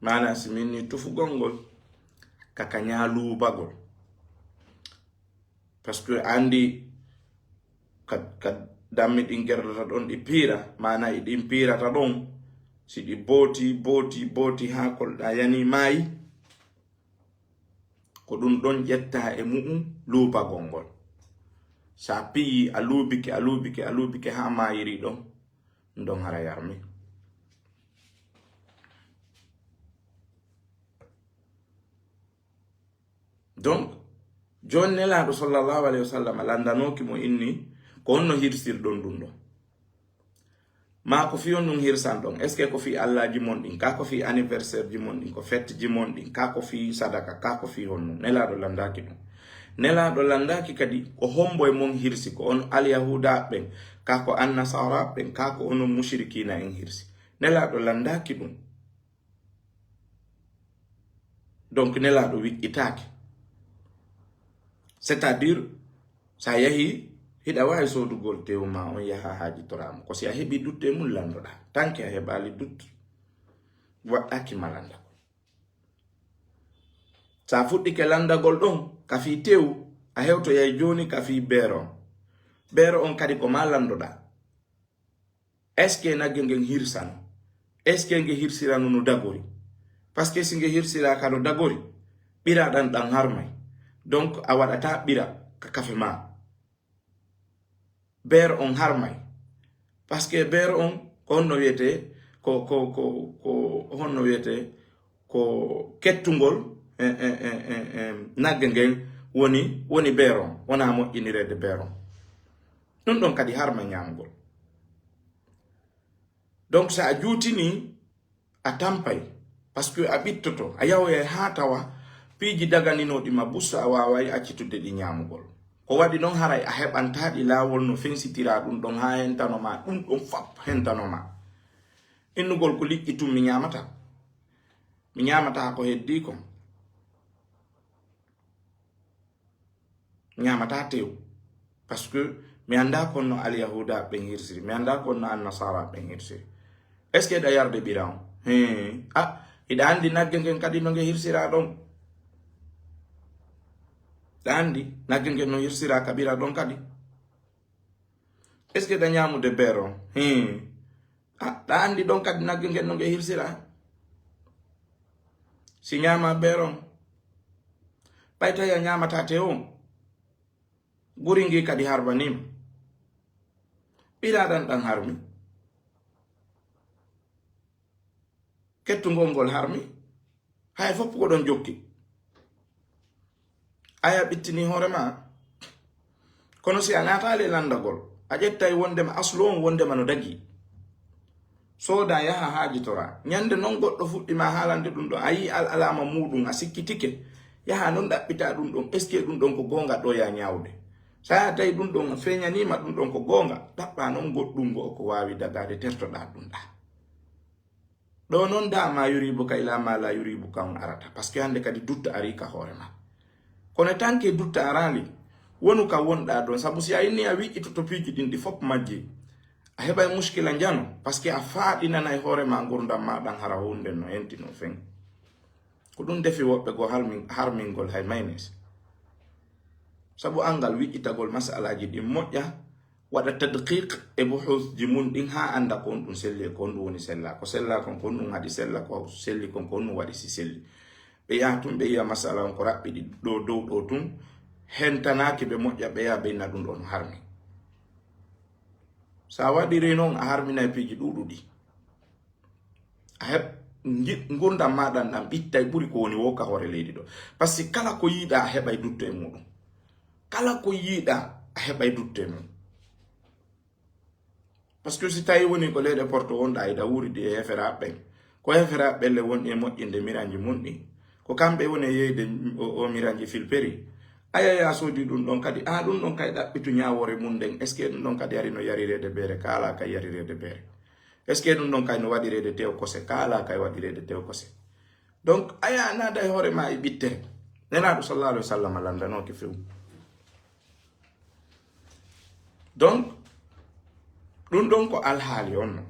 Maana si min ni tufugol ngol, ka ka ñaa luubagol. Parce que andi ka, ka dammi ɗin gerdata ɗon ɗi piira, maana e ɗin piirata ɗon, si ɗi booti, booti, booti haa kolɗa yani maayi, ko ɗum ɗon ƴetta e mu'um luubagol ngol. Sa piyi, a luubike, a luubike, a luubike haa maayiri ɗon, ɗum ɗon hara yarmi. Donc, jooni Nelaaɗo sallallahu alayhi wa sallam landanooki mo inni, ko honno hirsirɗon ɗum ɗon? Maa ko fii honɗum hirsanɗon? Est-ce que ko fii allaaji mon ɗin? Ka ko fii anniversaire ji mon ɗin? Ko fête ji mon ɗin? Ka ko fii sadaka? Ka ko fii honɗum? Nelaaɗo landaaki ɗum. Nelaaɗo landaaki kadi ko hombo e mon hirsi, ko on alyahuudaaɓe ɓen, ka ko annasaraaɓe ɓen, ka ko onon mushrikiina en hirsi. Nelaaɗo landaaki ɗum. Donc, Nelaaɗo wiƴƴitaaki. C'est-à-dire, sa yahi, hiɗa waawi soodugol tew ma on yaha haajitora mo. Ko si a heɓi dutte mum landoɗaa. Tanke a heɓaali dutte, waɗɗaaki ma landagol. Sa fuɗɗike landagol ɗon, ka fii tew, a hewtoyay jooni ka fii beero on. Beero on kadi ko ma landoɗaa. Est-ce que nagge ngen hirsano? Est-ce que nge hirsirano no dagori? Parce que si nge hirsiraaka no dagori, ɓira ɗan, ɗan harmay. Donc, a waɗata ɓira ka kafe ma. Beero on harmay. Parce que beero on, ko honno wiyete, ko, ko, ko, ko honno wiyete, ko kettungol, eh, eh, eh, eh, eh, nagge ngen woni, woni beero on, wona moƴƴinireede beero on. Ɗum ɗon kadi harma ñaamgol. Donc, so a juutinii, a tampay, parce que a ɓittoto, a yahoyay haa tawa piiji daganinooɗi ma busta, a waaway accitude ɗi ñaamugol. Ko waɗi noon, haray a heɓantaa ɗi laawol no fensitiraa ɗum ɗon haa hentano ma, ɗum ɗon fap hentano ma. Innugol ko liƴƴi tun mi ñaamataa. Mi ñaamataa ko heddii kon. Ñaamataa tew. Parce que mi anndaa kon no Alyahuuda ɓen hirsiri. Mi anndaa kon no Annasara ɓen hirsiri. Est-ce que ɗa yarde ɓira on? Hee. Ah, hiɗa anndi nagge ngen kadi no nge hirsira ɗon? Ɗa anndi nagge ngen no hirsira ka ɓira ɗon kadi? Est-ce que ɗa ñaamude beero on? Hee. Ah, ɗa anndi ɗon kadi nagge ngen no nge hirsira? Si ñaama beero on. Ɓay tawi a ñaamataa tew on. Guri ngi kadi harmaniima. Ɓira ɗan ɗan harmi. Kettungol ngol harmi. Hay fof ko ɗon jokki. Aya ɓittini hoore ma. Kono si a naataali e lanndagol, a ƴettay wonndema aslu on wonndema no dagii. Sooda yaha haajitora. Ñande non goɗɗo fuɗɗi ma haalande ɗum ɗon, a yii al alaama muuɗum, a sikkitike. Yaha non ɗaɓɓita ɗum ɗon, est-ce que ɗum ɗon ko goonga ɗo ya ñaawde? Sa yaha tawi ɗum ɗon feeñaniima ɗum ɗon ko goonga, ɗaɓɓa non goɗɗum ngo ko waawi dagaade, tertoɗa ɗum ɗa. Ɗo non da ma yuribuka ila ma la yuribuka on arata. Parce que hannde kadi dutta ari ka hoore ma. Kono tanke dutta araali, wonu ka wonɗa ɗon. Sabu si a inni a wiƴƴitoto piiji ɗin ɗi fof majji, A heɓay muskila njano, parce que a faaɗinanay hoore ma ngurdam ma ɗan hara hunde no enti no fen. Ko ɗum defi woɓɓe goo harmin-, harmingol hay maynes. Sabu angal wiƴƴitagol masalaaji ɗin moƴƴa, waɗa tadqiq e buhuusji mun ɗin haa annda ko on ɗum selli e ko on ɗum woni sella. Ko sella kon, ko on ɗum haɗi sella, ko selli kon, ko on ɗum waɗi si selli. Ɓe yaha tun, ɓe yi'a masala on ko raɓɓiɗi ɗo dow ɗo tun, hentanaaki ɓe moƴƴa, ɓe yaha ɓe inna ɗum ɗon harmi. Sa waɗiri non, a harminay piiji ɗuuɗuɗi. A heɓ ngi-, ngurdam ma ɗan, ɗan ɓittay ɓuri ko woni wo ka hoore leydi ɗo. Parce que kala ko yiɗa, a heɓay dutto e muɗum. Kala ko yiɗa, a heɓay dutto e mum. Parce que si tawi woni ko leyɗe Porto wonɗa, iɗa wuuridi e heferaaɓe ɓen. Ko heferaaɓe ɓen le woni e moƴƴinde miranji mun ɗin. Ko kamɓe woni e yeyde o, o miranji filperi. Aya ya soodi ɗum ɗon kadi. Ah, ɗum ɗon kay ɗaɓɓitu ñaawoore mun nden. Est-ce que ɗum ɗon kadi ari no yarireede beere? Ka alaa kay yarireede beere. Est-ce que ɗum ɗon kay no waɗireede tew kose? Ka alaa kay waɗireede tew kose. Donc, aya naada e hoore ma e ɓittere. Nelaaɗo sallallahu alaihi wa sallam landanooke few. Donc, ɗum ɗon ko alhaali on non.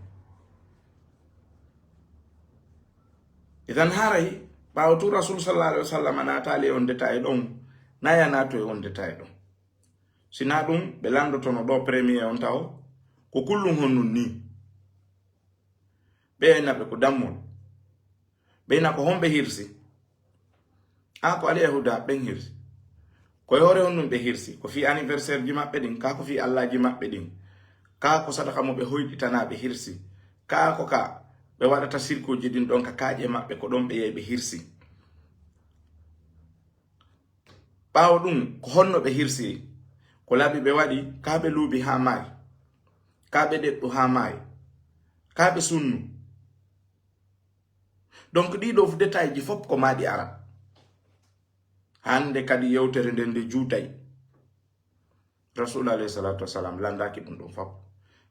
Idan haray, ɓaawo tun Rasul sallallahu alaihi wa sallam naataali e on détail ɗon, na ya naatu e on détail ɗon. Si na ɗum, ɓe landotono ɗo premier on tawo, ko kullum honnun ni. Ɓe e naɓe ko dammol. Ɓe ina ko honɓe hirsi? A ko Alyahuda ɓen hirsi. Ko e hoore honɗum ɓe hirsi? Ko fii anniversaire ji maɓɓe ɗin, kaa ko fii allaaji maɓɓe ɗin, kaa ko sadaka mo ɓe hoyɗitanaa ɓe hirsi, kaa ko ka ɓe waɗata sirkuuji ɗin ɗon ka kaaƴe maɓɓe, ko ɗon ɓe yehi ɓe hirsi. Ɓaawo ɗum, ko honno ɓe hirsi? Ko laɓi ɓe waɗi, kaa ɓe luubi haa maayi, kaa ɓe ɗeɓɓu haa maayi, kaa ɓe sunnu. Donc, ɗii ɗoo fu détail ji fof ko maaɗi ara. Hannde kadi yewtere nden nde juutay. Rasul alayhi salatu wasalam landaaki ɗum ɗum fof.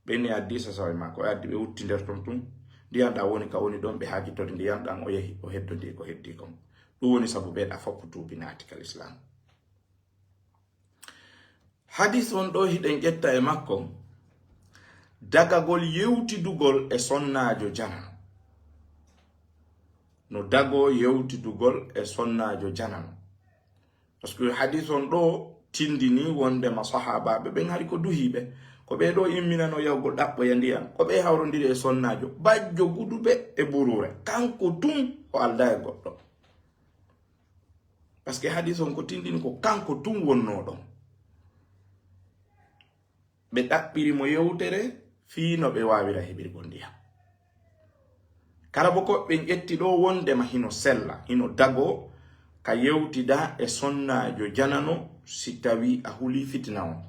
Ɓe inni addi sasawe makko, o addi ɓe wutti nder ton tun. Ndiyan ɗan woni ka woni ɗon, ɓe haajitori ndiyan ɗan, o yehi, o heddodi ko heddi kon. Ɗum woni sabu ɓe ɗa fof tuubi naati kal Islam. Hadis on ɗo hiɗen ƴetta e makko, dagagol yewtidugol e sonnaajo janano. No dago yewtidugol e sonnaajo janano. Parce que hadis on ɗo tindini wondema sahaabaaɓe ɓen hari ko duhiiɓe. Ko ɓe ɗo imminano yahugol ɗaɓɓoya ndiyan. Ko ɓe hawrondiri e sonnaajo bajjo guduɓe e buruure. Kanko tun o aldaa e goɗɗo. Parce que hadis on ko tindini ko kanko tun wonnoo ɗon. Ɓe ɗaɓɓiri mo yewtere fii no ɓe waawira heɓirgol ndiyam. Karaboko ɓen ƴetti ɗo wondema hino sella, hino dago ka yewtida e sonnaajo janano si tawi a huli fitina on.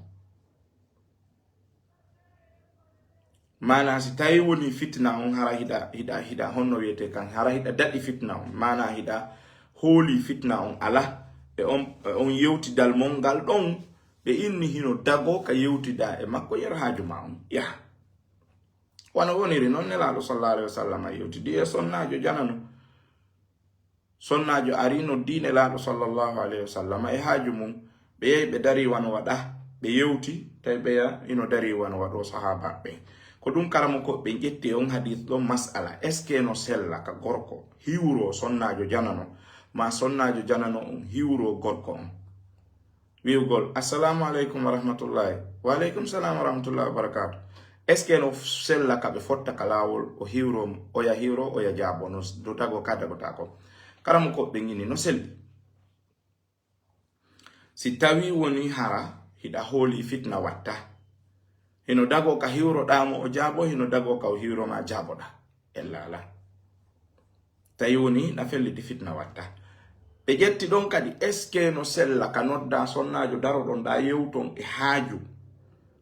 Maana si tawi woni fitina on, hara hiɗa, hiɗa, hiɗa, honno wiyete kan, hara hiɗa daɗi fitina on, maana hiɗa hooli fitina on ala, e on, e on yewtidal mon ngal ɗon, ɓe inni hino dago ka yewtida e makko yer haaju ma on. Yaha. Wano woniri non, Nelaaɗo sallallahu alaihi wa sallam yewtidi e sonnaajo janano. Sonnaajo ari noddi Nelaaɗo sallallahu alaihi wa sallam e haaju mum. Ɓe yehi ɓe dari wano waɗa, ɓe yewti, tawi ɓeya ino dari wano waɗo sahaaba ɓen. Ko ɗum karamoko ɓe ƴetti e on hadis ɗon mas'ala, est-ce que no sella ka gorko hiwro sonnaajo janano, ma sonnaajo janano on hiwro gorko on? Wi'ugol, "Assalamu alaikum wa rahmatullahi." "Wa alaikum salam wa rahmatullahi wa barakatuh." Est-ce que no sella ka ɓe fotta ka laawol, o hiwro, oya hiwro, oya jaabo, no s-, do dago ka dagota ko? Karamoko ɓe ngini, no selli. Si tawi woni hara, hiɗa hooli fitna watta. Hino dago ka hiwroɗaa mo o jaabo, hino dago ka o hiwro ma jaaboɗaa. Ella ala. Tawi woni na felliti fitna watta. Ɓe ƴetti ɗon kadi, est-ce que no sella ka nodda sonnaajo daroɗon ɗa yewton e haaju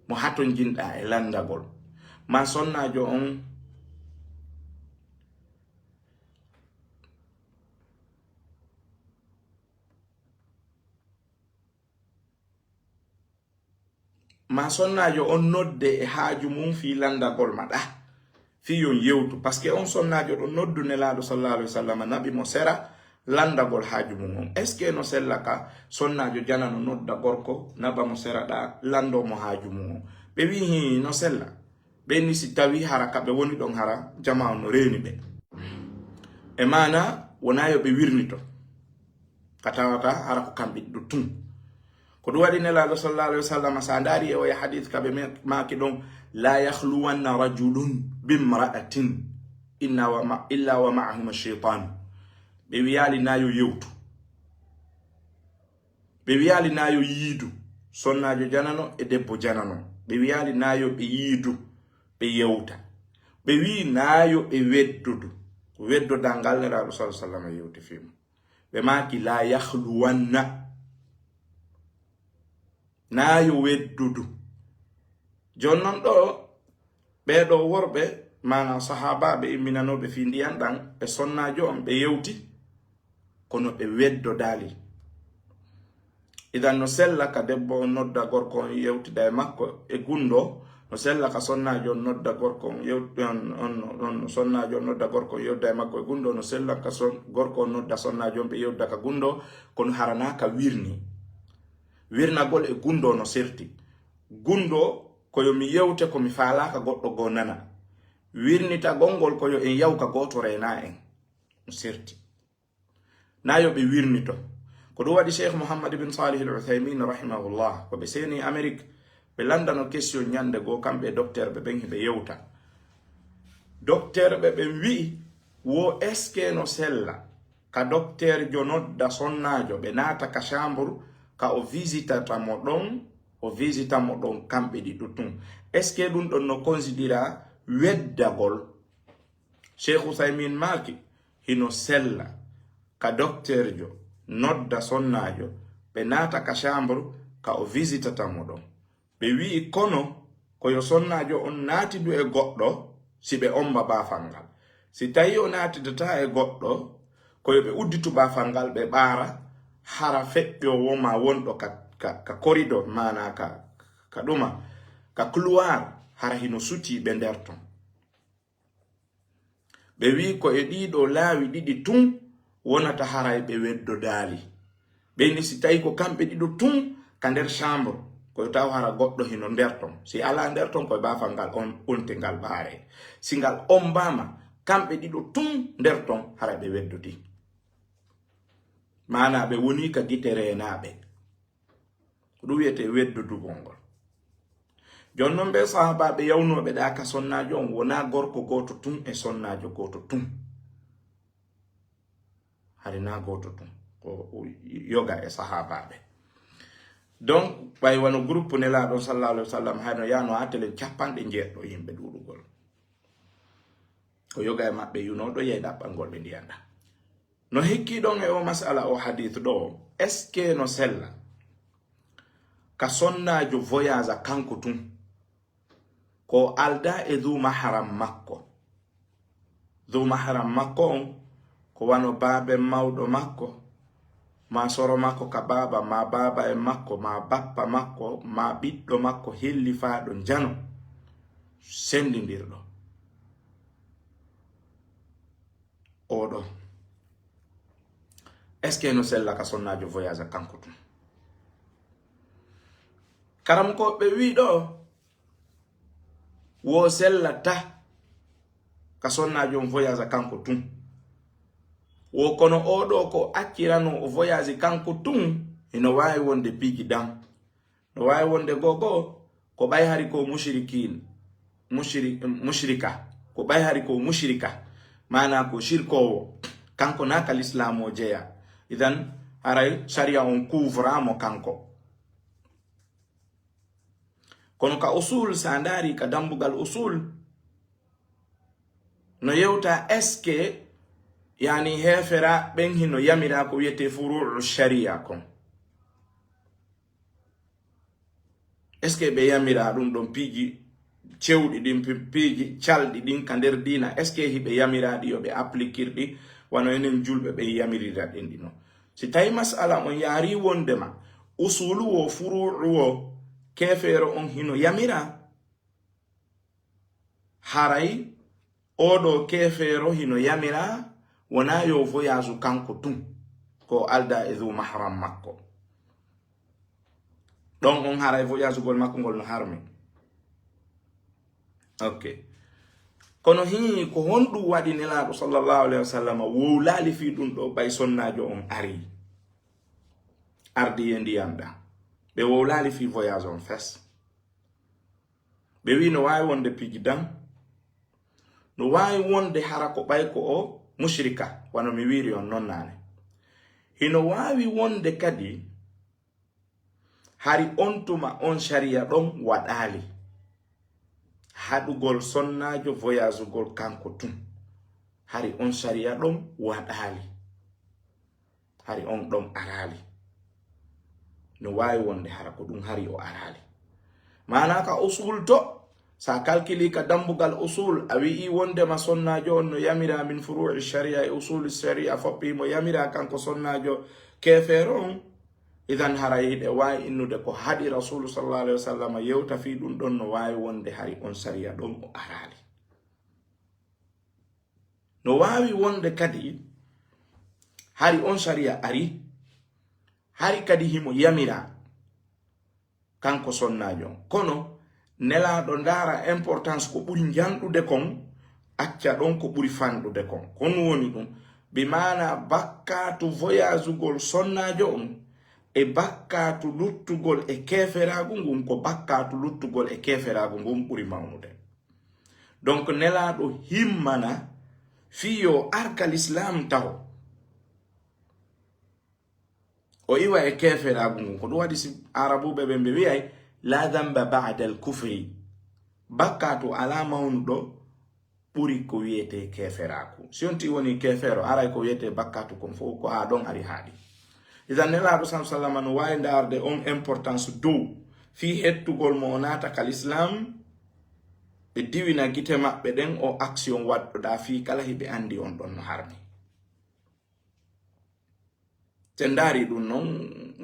mo hatonjinɗa e landagol? Ma sonnaajo on ma sonnaajo on nodde e haaju mum fii landagol ma ɗa, fii yon yewtu. Parce que on sonnaajo ɗo noddu Nelaaɗo sallallahu alaihi wa sallam, naɓi mo sera landagol haaju mum on. Est-ce que no sella ka sonnaajo janano nodda gorko, naɓa mo sera ɗa, lando mo haaju mum on? Ɓe wi'i, "Hii, no sella." Ɓe ni si tawi hara ka ɓe woni ɗon hara jama on no reeni ɓe. E maana wonaa yo ɓe wirnito. Ka tawata hara ko kamɓe ɗiɗo tun. Ko ɗum waɗi Nelaaɗo sallallahu alaihi wa sallam, sa ndaari e oya hadith ka ɓe me-, maaki ɗon, "La yakhluwanna rajulun bimra'atin inna wa ma-, illa wa ma'ahuma shaytan." Ɓe wiyaali na yo yewtu. Ɓe wiyaali na yo yiidu. Sonnaajo janano e debbo janano. Ɓe wiyaali na yo ɓe yiidu, ɓe yewta. Ɓe wii na yo ɓe weddodu. Weddodal ngal Nelaaɗo sallallahu alaihi wa sallam yewti fii mum. Ɓe maaki, "La yakhluwanna." Na yo weddodu. Jooni non ɗo, ɓee ɗo worɓe, maana sahaabaaɓe imminanooɓe fii ndiyan ɗan, e sonnaajo on ɓe yewti, kono ɓe weddodaali. Idan no sella ka debbo on nodda gorko on yewtida e makko e gundo, no sella ka sonnaajo on nodda gorko on yew-, on, on, on, sonnaajo on nodda gorko on yewtida e makko e gundo, no sella ka son-, gorko on nodda sonnaajo on ɓe yewtida ka gundo, kono hara na ka wirni. Wirnagol e gundo no serti. Gundo ko yo mi yewte ko mi faalaaka goɗɗo goo nana. Wirnitagol ngol ko yo en yaw ka gooto reena en. No serti. Na yo ɓe wirnito. Ko ɗum waɗi Cheikh Mouhammad ibn Salih al Uthaymin rahimahullah, ko ɓe seeni Amérique, ɓe landano question ñande goo, kamɓe e docteur ɓe ɓen hiɓe yewta. Docteur ɓe ɓen wi'i, wo est-ce que no sella ka docteur jo nodda sonnaajo, ɓe naata ka chambre, ka o visitata mo ɗon, o visita mo ɗon kamɓe ɗiɗo tun? Est-ce que ɗum ɗon no considéra weddagol? Cheikh Uthaymin maaki, hino sella ka docteur jo nodda sonnaajo, ɓe naata ka chambre, ka o visitata mo ɗon. Ɓe wi'i, kono ko yo sonnaajo on naatidu e goɗɗo si ɓe omba baafal ngal. Si tawi o naatidataa e goɗɗo, ko yo ɓe udditu baafal ngal, ɓe ɓaara hara feƴƴoowo ma wonɗo ka, ka, ka corridor, maanaa ka, ka ɗuma, ka couloir, hara hino sutii ɓe nder ton. Ɓe wi'i ko e ɗii ɗoo laawi ɗiɗi tun wonata haray ɓe weddodaali. Ɓe ni si tawi ko kamɓe ɗiɗo tun ka nder chambre, ko yo taw hara goɗɗo hino nder ton. Si alaa nder ton, ko e baafal ngal on, onte ngal ɓaare. Si ngal ombaama, kamɓe ɗiɗo tun nder ton, haray ɓe weddodii. Maanaa ɓe wonii ka gite reenaaɓe. Ko ɗum wiyetee weddodugol ngol. Jooni non ɓee sahaabaaɓe yawnooɓe ɗaa ka sonnaajo on, wonaa gorko gooto tun e sonnaajo gooto tun. Hari naa gooto tun. Ko yoga e sahaabaaɓe. Donc, ɓay wano groupe Nelaaɗo sallallahu alaihi wa sallam, hayno yaano haa telen capanɗe njeeɗiɗo yimɓe ɗuuɗugol. Ko yoga e maɓɓe yunooɗo yahi ɗaɓɓangol ɓe ndiyan ɗan. No hikkii ɗon e o masala o hadith ɗo, est-ce que no sella ka sonnaajo voyage a kanko tun, ko aldaa e dhu mahram makko? Dhu mahram makko on, ko wano baaben mawɗo makko, ma soro makko ka baaba, ma baaba en makko, ma bappa makko, ma ɓiɗɗo makko hillifaaɗo njano, sendindirɗo. Oɗo. Est-ce que no sella ka sonnaajo voyage a kanko tun? Karamoko ɓe wi ɗo, wo sella ta ka sonnaajo on voyage a kanko tun. Wo kono oɗo ko accirano o voyage kanko tun, hino waawi wonde piiji ɗan. No waawi wonde gogo, ko ɓay hari ko mushrikin, mushri-, mushrika, ko ɓay hari ko mushrika, maanaa ko shirkoowo, kanko naa ka lislaam o jeya. Idan, haray sharia on couvre mo kanko. Kono ka usul, sa ndaari ka dambugal usul, no yewta est-ce que, yani, heefera ɓen hino yamira ko wiyetee furu'u sharia kon. Est-ce que ɓe yamira ɗum ɗon piiji cewɗi ɗin, pi-, piiji calɗi ɗin ka nder diina? Est-ce que hiɓe yamira ɗi yo ɓe applikir ɗi wano enen julɓe ɓen yamirira ɗen ɗi non? Si tawi masala on yaari wondema usulu wo, furu'u wo, keefeero on hino yamira, haray oɗo keefeero hino yamira, wonaa yo voyage kanko tun, ko alda e dhu mahram makko. Ɗon on haray voyage gol makko ngol no harmi. Ok. Kono hii ko honɗum waɗi Nelaaɗo sallallahu alayhi wa sallam wowlaali fii ɗum ɗo ɓay sonnaajo on ari? Ardi e ndiyam ɗa. Ɓe wowlaali fii voyage on fes. Ɓe wi no waawi wonde piiji dan. No waawi wonde hara ko ɓay ko o mushrika, wano mi wiiri on non naane. Hino waawi wonde kadi hari on tuma on shari'a ɗon waɗaali. Haɗugol sonnaajo voyagugol kanko tun. Hari on shari'a ɗon waɗaali. Hari on ɗon araali. No waawi wonde hara ko ɗum hari o araali. Maanaa ka usul to, sa kalkili ka dambugal usul, a wi'i wondema sonnaajo on no yamira min furu'i shari'a e usuli shari'a foppi mo yamira kanko sonnaajo keefeero on. Idan haray hiɗe waawi innude ko haɗi Rasulu sallallahu alaihi wa sallam yewta fii ɗum ɗon no waawi wonde hari on shari'a ɗon o araali. No waawi wonde kadi hari on shari'a ari, hari kadi himo yamira kanko sonnaajo on. Kono Nelaaɗo ndaara importance ko ɓuri njanɗude kon, acca ɗon ko ɓuri fanɗude kon. Ko ɗum woni ɗum, bi maana bakkaatu voyagugol sonnaajo on e bakkaatu luttugol e keeferaagu ngun, ko bakkaatu luttugol e keeferaagu ngun ɓuri mawnude. Donc Nelaaɗo himmana fii yo ar ka lislaam taho. O iwa e keeferaagu ngun. Ko ɗum waɗi si Arabuɓe ɓen ɓe wi'ay, "La dhanba ba'da al-kufri." Bakkaatu alaa mawnuɗo ɓuri ko wi'etee keeferaagu. Si on ti woni keefeero, aray ko wi'etee bakkaatu kon fow, ko haa ɗon ari haaɗi. Idan Nelaaɗo sallallahu alaihi wa sallam no waawi ndaarde on importance dow fii hettugol mo o naata ka lislaam, ɓe diwina gite maɓɓe ɗen o action waɗɗoɗaa fii kala hiɓe anndi on ɗon no harmi. Te ndaari ɗum non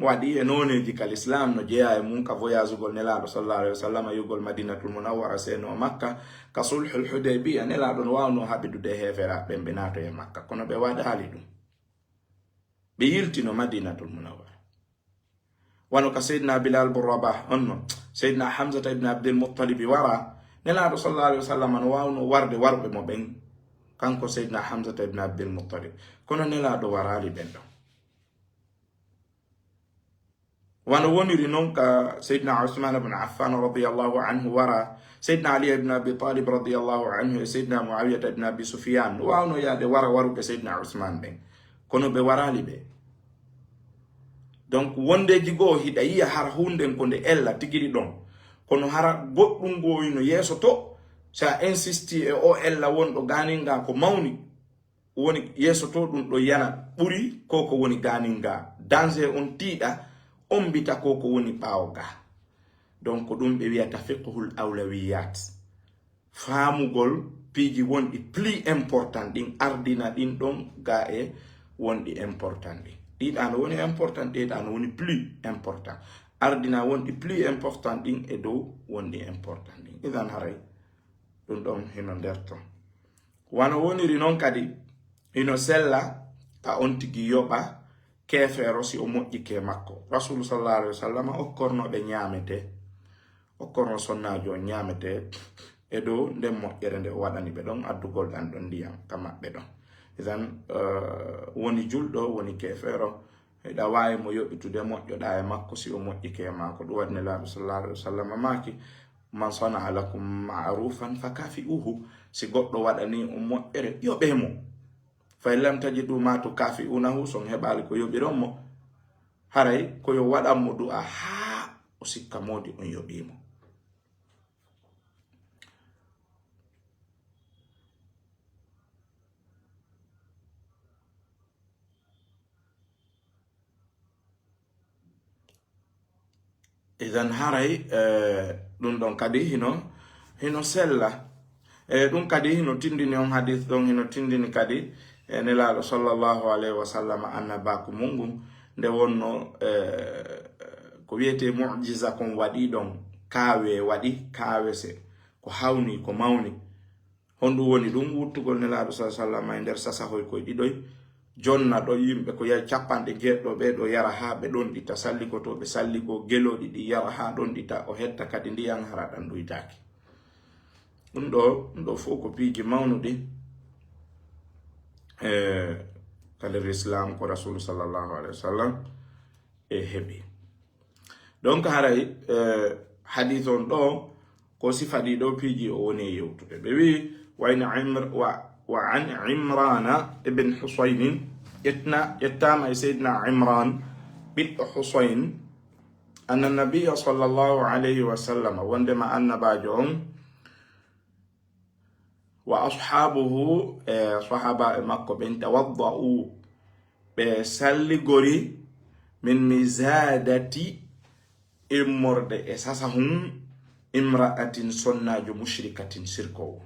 waɗi e nooneeji ka lislaam no jeyaa e mum ka voyagugol Nelaaɗo sallallahu alaihi wa sallam, yugol Madinatul Munawwara seno Makka, ka sulhul Hudaybiya, Nelaaɗo no waawno haɓidude e heeferaaɓe ɓen ɓe naatoya Makka, kono ɓe waɗaali ɗum. Ɓe yiltino Madinatul Munawwara. Wano ka Seydina Bilal bun Rabah on no, Seydina Hamzata ibn Abdul Muttalib wara, Nelaaɗo sallallahu alaihi wa sallam no waawno warde waruɓe mo ɓen, kanko Seydina Hamzata ibn Abdul Muttalib. Kono Nelaaɗo waraali ɓen ɗon. Wano woniri non ka Seydina Usman ibn Affan radiyallahu anhu wara, Seydina Ali ibn Abi Talib radiyallahu anhu e Seydina Muawiyata ibn Abi Sufyan no waawno yaade wara waruɓe Seydina Usman ɓen. Kono ɓe waraali ɓe. Donc, wondeeji goo hiɗa yiya hara hunden ko nde ella tigiri ɗon. Kono hara goɗɗum goo ino yeeso to, sa insisti e o ella wonɗo gaaninga ko mawni, woni yeeso to ɗum ɗo yana ɓuri ko ko woni gaaninga. Danger on tiiɗa, on mbita ko ko woni ɓaawo ga. Donc, ɗum ɓe wiyata fiqhul awlawiyat. Faamugol piiji wonɗi plus important ɗin, ardina ɗin ɗon ga e wonɗi important ɗin. Ɗiɗa no woni important, ɗiɗa no woni plus important. Ardina wonɗi plus important ɗin e dow wonɗi important ɗin. Idan haray ɗum ɗon hino nder ton. Wano woniri non kadi, hino sella ka on tigi yoɓa keefeero si o moƴƴike makko. Rasulu sallallahu alaihi wa sallam okkorno ɓe ñaamete, okkorno sonnaajo on ñaamete e dow nden moƴƴere nde o waɗani ɓe ɗon, addugol ɗan ɗon ndiyam ka maɓɓe ɗon. Idan, eh, woni julɗo, woni keefeero, hiɗa waawi mo yoɓitude moƴƴoɗa e makko si o moƴƴike e maako. Ɗum waɗi Nelaaɗo sallallahu alaihi wa sallam maaki, "Man sana'a lakum ma'rufan fakafi'uhu." Si goɗɗo waɗani on moƴƴere, yoɓee mo. "Fa in lam tajidu ma tukafi'unahu", si on heɓaali ko yoɓiron mo, haray ko yo waɗan mo du'a haa o sikka moodi on yoɓii mo. Idan haray, eh, ɗum ɗon kadi hino, hino sella. Eh, ɗum kadi hino tindini on hadith ɗon, hino tindini kadi, eh, Nelaaɗo sallallahu alaihi wa sallam annabaaku mum ngun, nde wonno, eh, ko wiyetee mu'jiza kon waɗi ɗon, kaawe waɗi, kaawese, ko hawni, ko mawni. Honɗum woni ɗum? Wuttugol Nelaaɗo sallallahu alaihi wa sallam e nder sasahoy koy ɗiɗoy, jonna ɗo yimɓe ko yahi capanɗe jeeɗiɗo ɓe ɗo yara haa ɓe ɗonɗita, salligotooɓe salligoo, gelooɗi ɗi yara haa ɗonɗita, o hetta kadi ndiyan hara ɗan ɗuytaaki. Ɗum ɗo ɗum ɗo fof ko piiji mawnuɗi e ka nder islam ko rasul sallallahu alaihi wasallam e heɓi. Donc haray hadith on ɗo ko sifa ɗi ɗo piiji o woni yewtude. Ɓe wi wayno wa an Imrana ibn Husaynin, ƴettama e Seydina Imran ɓiɗɗo Husayn, anna nabiya sallallahu alayhi wa sallam, wondema annabajo on wa ashabuhu e sahaba e makko ɓen tawadda'u, ɓe salligori min mizadati immorde e sasahun imra'atin sonnajo mushrikatin sirkowo.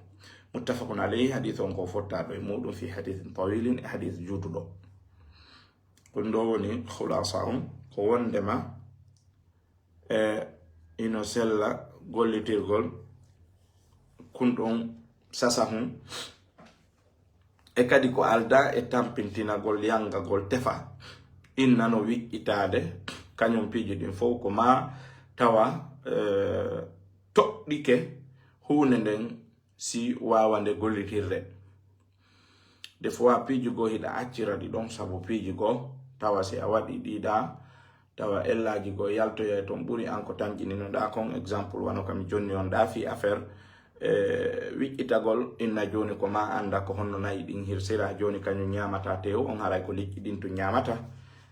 Muttafaqun alayhi, hadith on ko fottaɗo e muɗum fi hadithin tawilin e hadith jutuɗo. Ɗum ɗo woni khulasa on ko wondema e ino sella gollitirgol kun ɗon sasahun e kadi ko alda e tampintinagol yangagol tefa inna no wiƴƴitaade kañum piiji ɗin fof ko ma tawa toɗɗike huunde nden si waawande gollitirde. Des fois piiji goo hiɗa accira ɗi ɗon sabu piiji goo tawa si a waɗi ɗiɗa tawa ellaaji goo yaltoyay toon ɓuri an ko tanƴininoɗa kon. Exemple wano kami jonni on ɗa fii affaire e wiƴƴitagol inna jooni ko ma annda ko honno nayi ɗin hirsira jooni kañum ñaamata tew on haray ko liƴƴi ɗin tun ñaamata.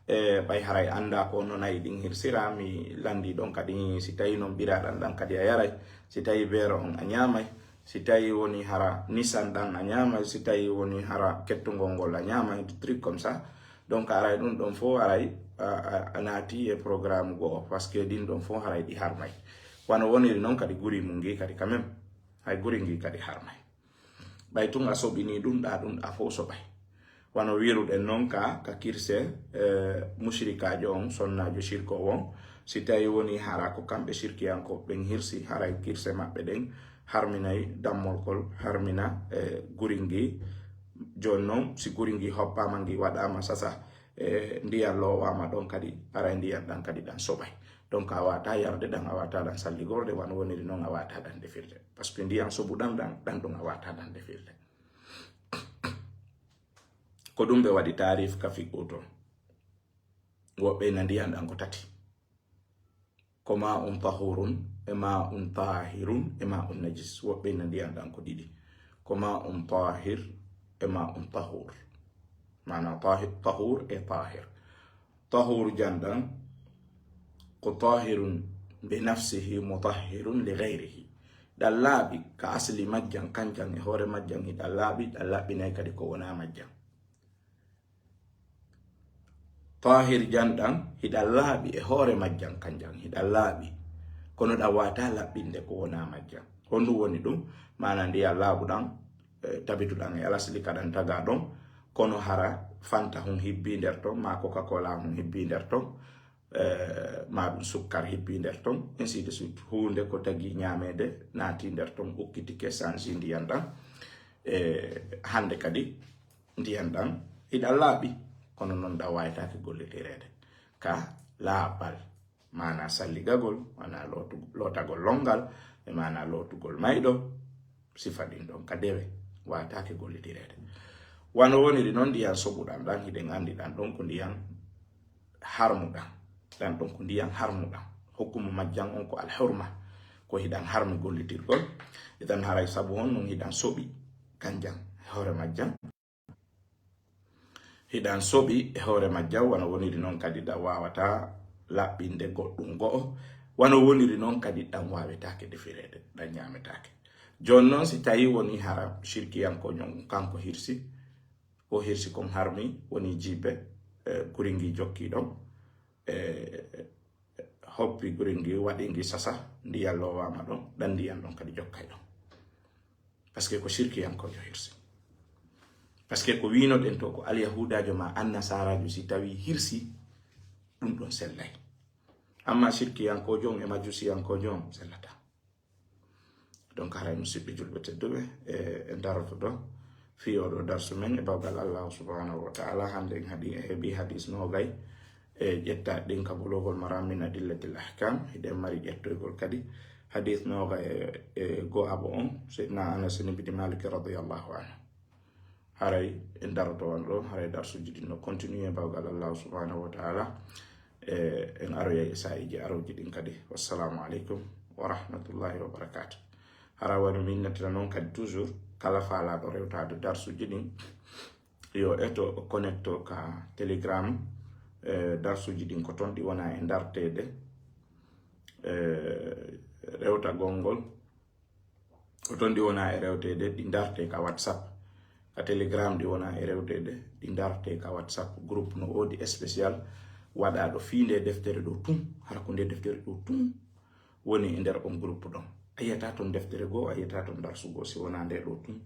E ɓay haray annda ko honno nayi ɗin hirsira mi lanndi ɗon kadi si tawi noon ɓiraɗan ɗan kadi a yaray si tawi beero on a ñaamay si tawi woni hara nisan ɗan a ñaamay si tawi woni hara kettugol ngol a ñaamay des trucs comme ça. Donc aray ɗum ɗon fof aray a naati e programme goo parce que ɗin ɗon fof haray ɗi harmay wano woniri noon kadi guri mun ngi kadi quand même hay guri ngi kadi harmay. Ɓay tun a soɓini ɗum ɗa ɗum ɗa fof soɓay wano wiruɗen noon ka ka kirse mushrikajo on sonnajo shirko on si tawi woni hara ko kamɓe shirkiyanko ɓen hirsi haray kirse maɓɓe ɗen harminay dammolkol harmina e guri ngi. Jooni noon si guri ngi hoppama ngi waɗama sasa e ndiyan lowama ɗon kadi aray ndiyan ɗan kadi ɗan soɓay. Donc a wata yarde ɗan a wata ɗan salligorde wano woniri noon a wata ɗan defirde parce que ndiyan soɓu ɗan ɗan ɗan ɗum a wata ɗan defirde. Ko ɗum ɓe waɗi taarif ka fiqhu to woɓɓe ina ndiyan ɗan ko tati ko ma un tahurun e ma un tahirun e ma un najis woɓɓe ina ndiyan ɗan ko ɗiɗi ko ma un tahir e ma un tahur. Mana tahur e tahir. Tahur janɗan ko tahirun bi nafsihi mutahhirun li ghayrihi. Ɗan laaɓi ka asli majjan kanjan e hoore majjan hiɗan laaɓi ɗan laɓɓinay kadi ko wona majjan. Tahir janɗan hiɗan laaɓi e hoore majjan kanjan hiɗan laaɓi kono ɗan wata laɓɓinde ko wona majjan. Honɗum woni ɗum? Mana ndiyan laaɓuɗan tabituɗan e alasli kaɗan taga ɗon kono hara fanta hun hibbi nder ton ma coca cola hun hibbi nder ton ma ɗum sukkar hibbi nder ton ainsi de suite hunde ko tagi ñamede naati nder ton ukkitike sanji ndiyan ɗan e hande kadi ndiyan ɗan hiɗan laaɓi kono noon ɗan waytake gollitirede ka laaɓal mana salligagol mana lootagol longal e mana lootugol mayɗo. Sifa ɗin ɗon ka dewe watake gollitirede wano woniri noon ndiyan soɓuɗan ɗan hiɗen andi ɗan ɗon ko ndiyan harmuɗan ɗan ɗon ko ndiyan harmuɗan hukkumu majjan on ko alhurma ko hiɗan harmi gollitirgol itan haray sabu on non hiɗan soɓi kanjan hoore majjan. Hiɗan soɓi e hoore majjan wano woniri noon kadi ɗan wawata laɓɓinde goɗɗum go'o wano woniri noon kadi ɗan wawetake defirede ɗan ñametake. Jooni noon si tawi woni hara shirkiyankoñon kanko hirsi ko hirsi kon harmi woni jiibe guri ngi jokki ɗon e hoppi guri ngi waɗi ngi sasa ndiyan lowama ɗon ɗan ndiyan ɗon kadi jokkay ɗon. Parce que ko shirkiyankojo hirsi parce que ko winoɗen to ko alyahudajo ma annasarajo si tawi hirsi ɗum ɗon sellay. Amma shirkiyankojo on e majusiyankojo on sellata. Donc haray musidɓe julɓe tedduɓe e daroto ɗo fii oɗo darsu men e bawgal allahu subhanahu wa taala hande en haɗi e heɓi hadis nogay e ƴetta ɗin ka bulugol maram min adillatil ahkam hiɗen mari ƴettoygol kadi Hadith noga e, e go abo on, Sayyidina Anas ibn Malik radiyallahu anhu. Haray en daroto on ɗo, haray darsuji ɗin no continue e bawgal Allah subhanahu wa ta'ala. E, en aroya e sa'iji aroji ɗin kadi. Wassalamu alaikum wa rahmatullahi wa barakatuh. Hara wano min natira non kadi toujours, kala falaɗo rewtade darsuji ɗin, yo eto connecto ka Telegram. E, darsuji ɗin ko ton ɗi wona e dartede. E, rewtagol ngol, ko ton ɗi wona e rewtede, ɗi darte ka WhatsApp. Ka Telegram ɗi wona e rewtede, ɗi darte ka WhatsApp. Groupe no wodi spécial waɗaɗo fii nde deftere ɗo tun, hara ko nde deftere ɗo tun woni e nder on groupe ɗon. A yiyata ton deftere goo, a yiyata ton darsu goo, si wona nde ɗo tun.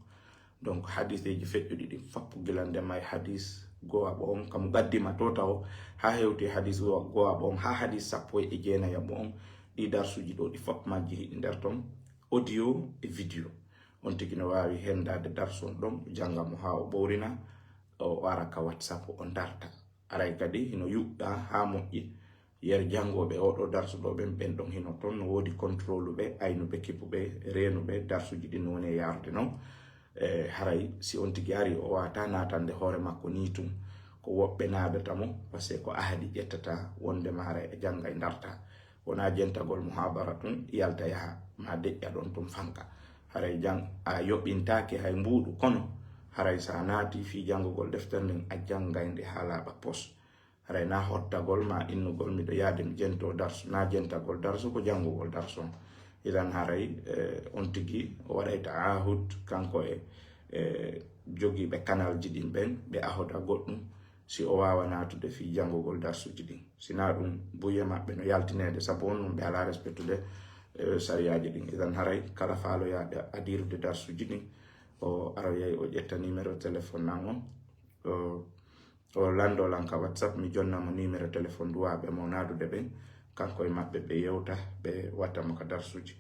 Donc, hadiseji feƴƴuɗi ɗin fappu gila ndema e hadis goo abo on, kamu gaddima to tawo, ha hewti hadis goo abo on, ha hadis sappo e jeenayi abo on. Ɗi darsuji ɗo, ɗi fap majji hiɗi nder ton, audio e video. On tigi no wawi hendade darsu on ɗon, janga mo ha o ɓowrina, o ara ka WhatsApp o darta. Aray kadi hino yuɓɓa ha moƴƴi. Yer jangoɓe oɗo darsu ɗo ɓen, ɓen ɗon hino ton, no wodi contrôle ɓe, aynuɓe, kipuɓe, renuɓe, darsuji ɗin no woni e yarude non. E, haray si on tigi ari, o wata natande hoore makko ni tun. Ko woɓɓe nadata mo, parce que ko ahadi ƴettata wonde maare e janga e darta. Wona jentagol muhabara tun, yalta yaha, ma deƴƴa ɗon tun fanka. Haray jan-, a yoɓintake hay mbuuɗu, kono haray sa naati fii jangugol deftere nden, a jangay nde ha laaɓa pos. Haray na hottagol ma innugol miɗo yaade mi jento darsu, na jentagol darsu, ko jangugol darsu on. Idan haray, eh, on tigi o waɗay ta'ahud kanko e, e jogiiɓe kanalji ɗin ɓen, ɓe ahoda goɗɗum, si o wawa natude fii jangugol darsuji ɗin. Sina ɗum, buye maɓɓe no yaltinede, sabu on ɗum ɓe ala respectude, eh, sariyaji ɗin. Idan haray kala faaloyaɓe adirude darsuji ɗin, o aroyay o ƴetta numéro téléphone an on, o, o lando lan ka WhatsApp, mi jonna mo numéro téléphone duwaɓe mo nadude ɓen, kanko e maɓɓe ɓe yewta, ɓe watta mo ka darsuji.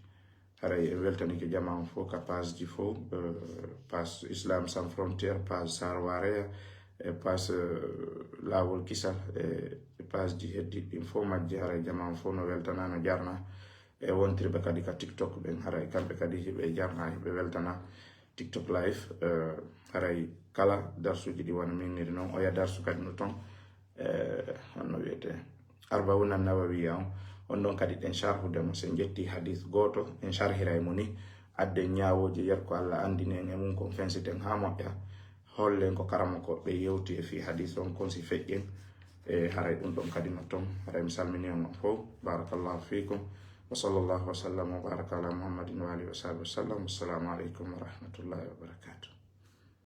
Haray en weltanike jama on fof ka page ji fof, eh, page Islam Sans Frontières, page Sarwareya, e page, eh, Lawol Kisal, e page ji heddi ɗin fof majji. Haray jama on fof no weltana, no jarna. E wontirɓe kadi ka TikTok ɓen, haray kamɓe kadi hiɓe jarna, hiɓe weltana TikTok live. Eh, haray kala darsuji ɗi wano min niri non, oya darsu kadi no ton. Eh, honno wiyete, Arba'una Nawawiya on, on ɗon kadi ɗen sharhude mo. Sen ƴetti hadis gooto, en sharhiray mo ni, adden ñaawooje, yer ko Allah andini en e mum, kon fensiten haa moƴƴa. Hollen ko karamoko ɓe yewti e fii hadis on, kon si feƴƴen. E haray ɗum ɗon kadi no ton. Haray mi salmini on fof. Barakallahu fiikum. Wa sallallahu wa sallam wa baraka ala Muhammadin wa alihi wa sahbihi wa sallam. Wassalamu aleykum wa rahmatullahi wa barakatuh.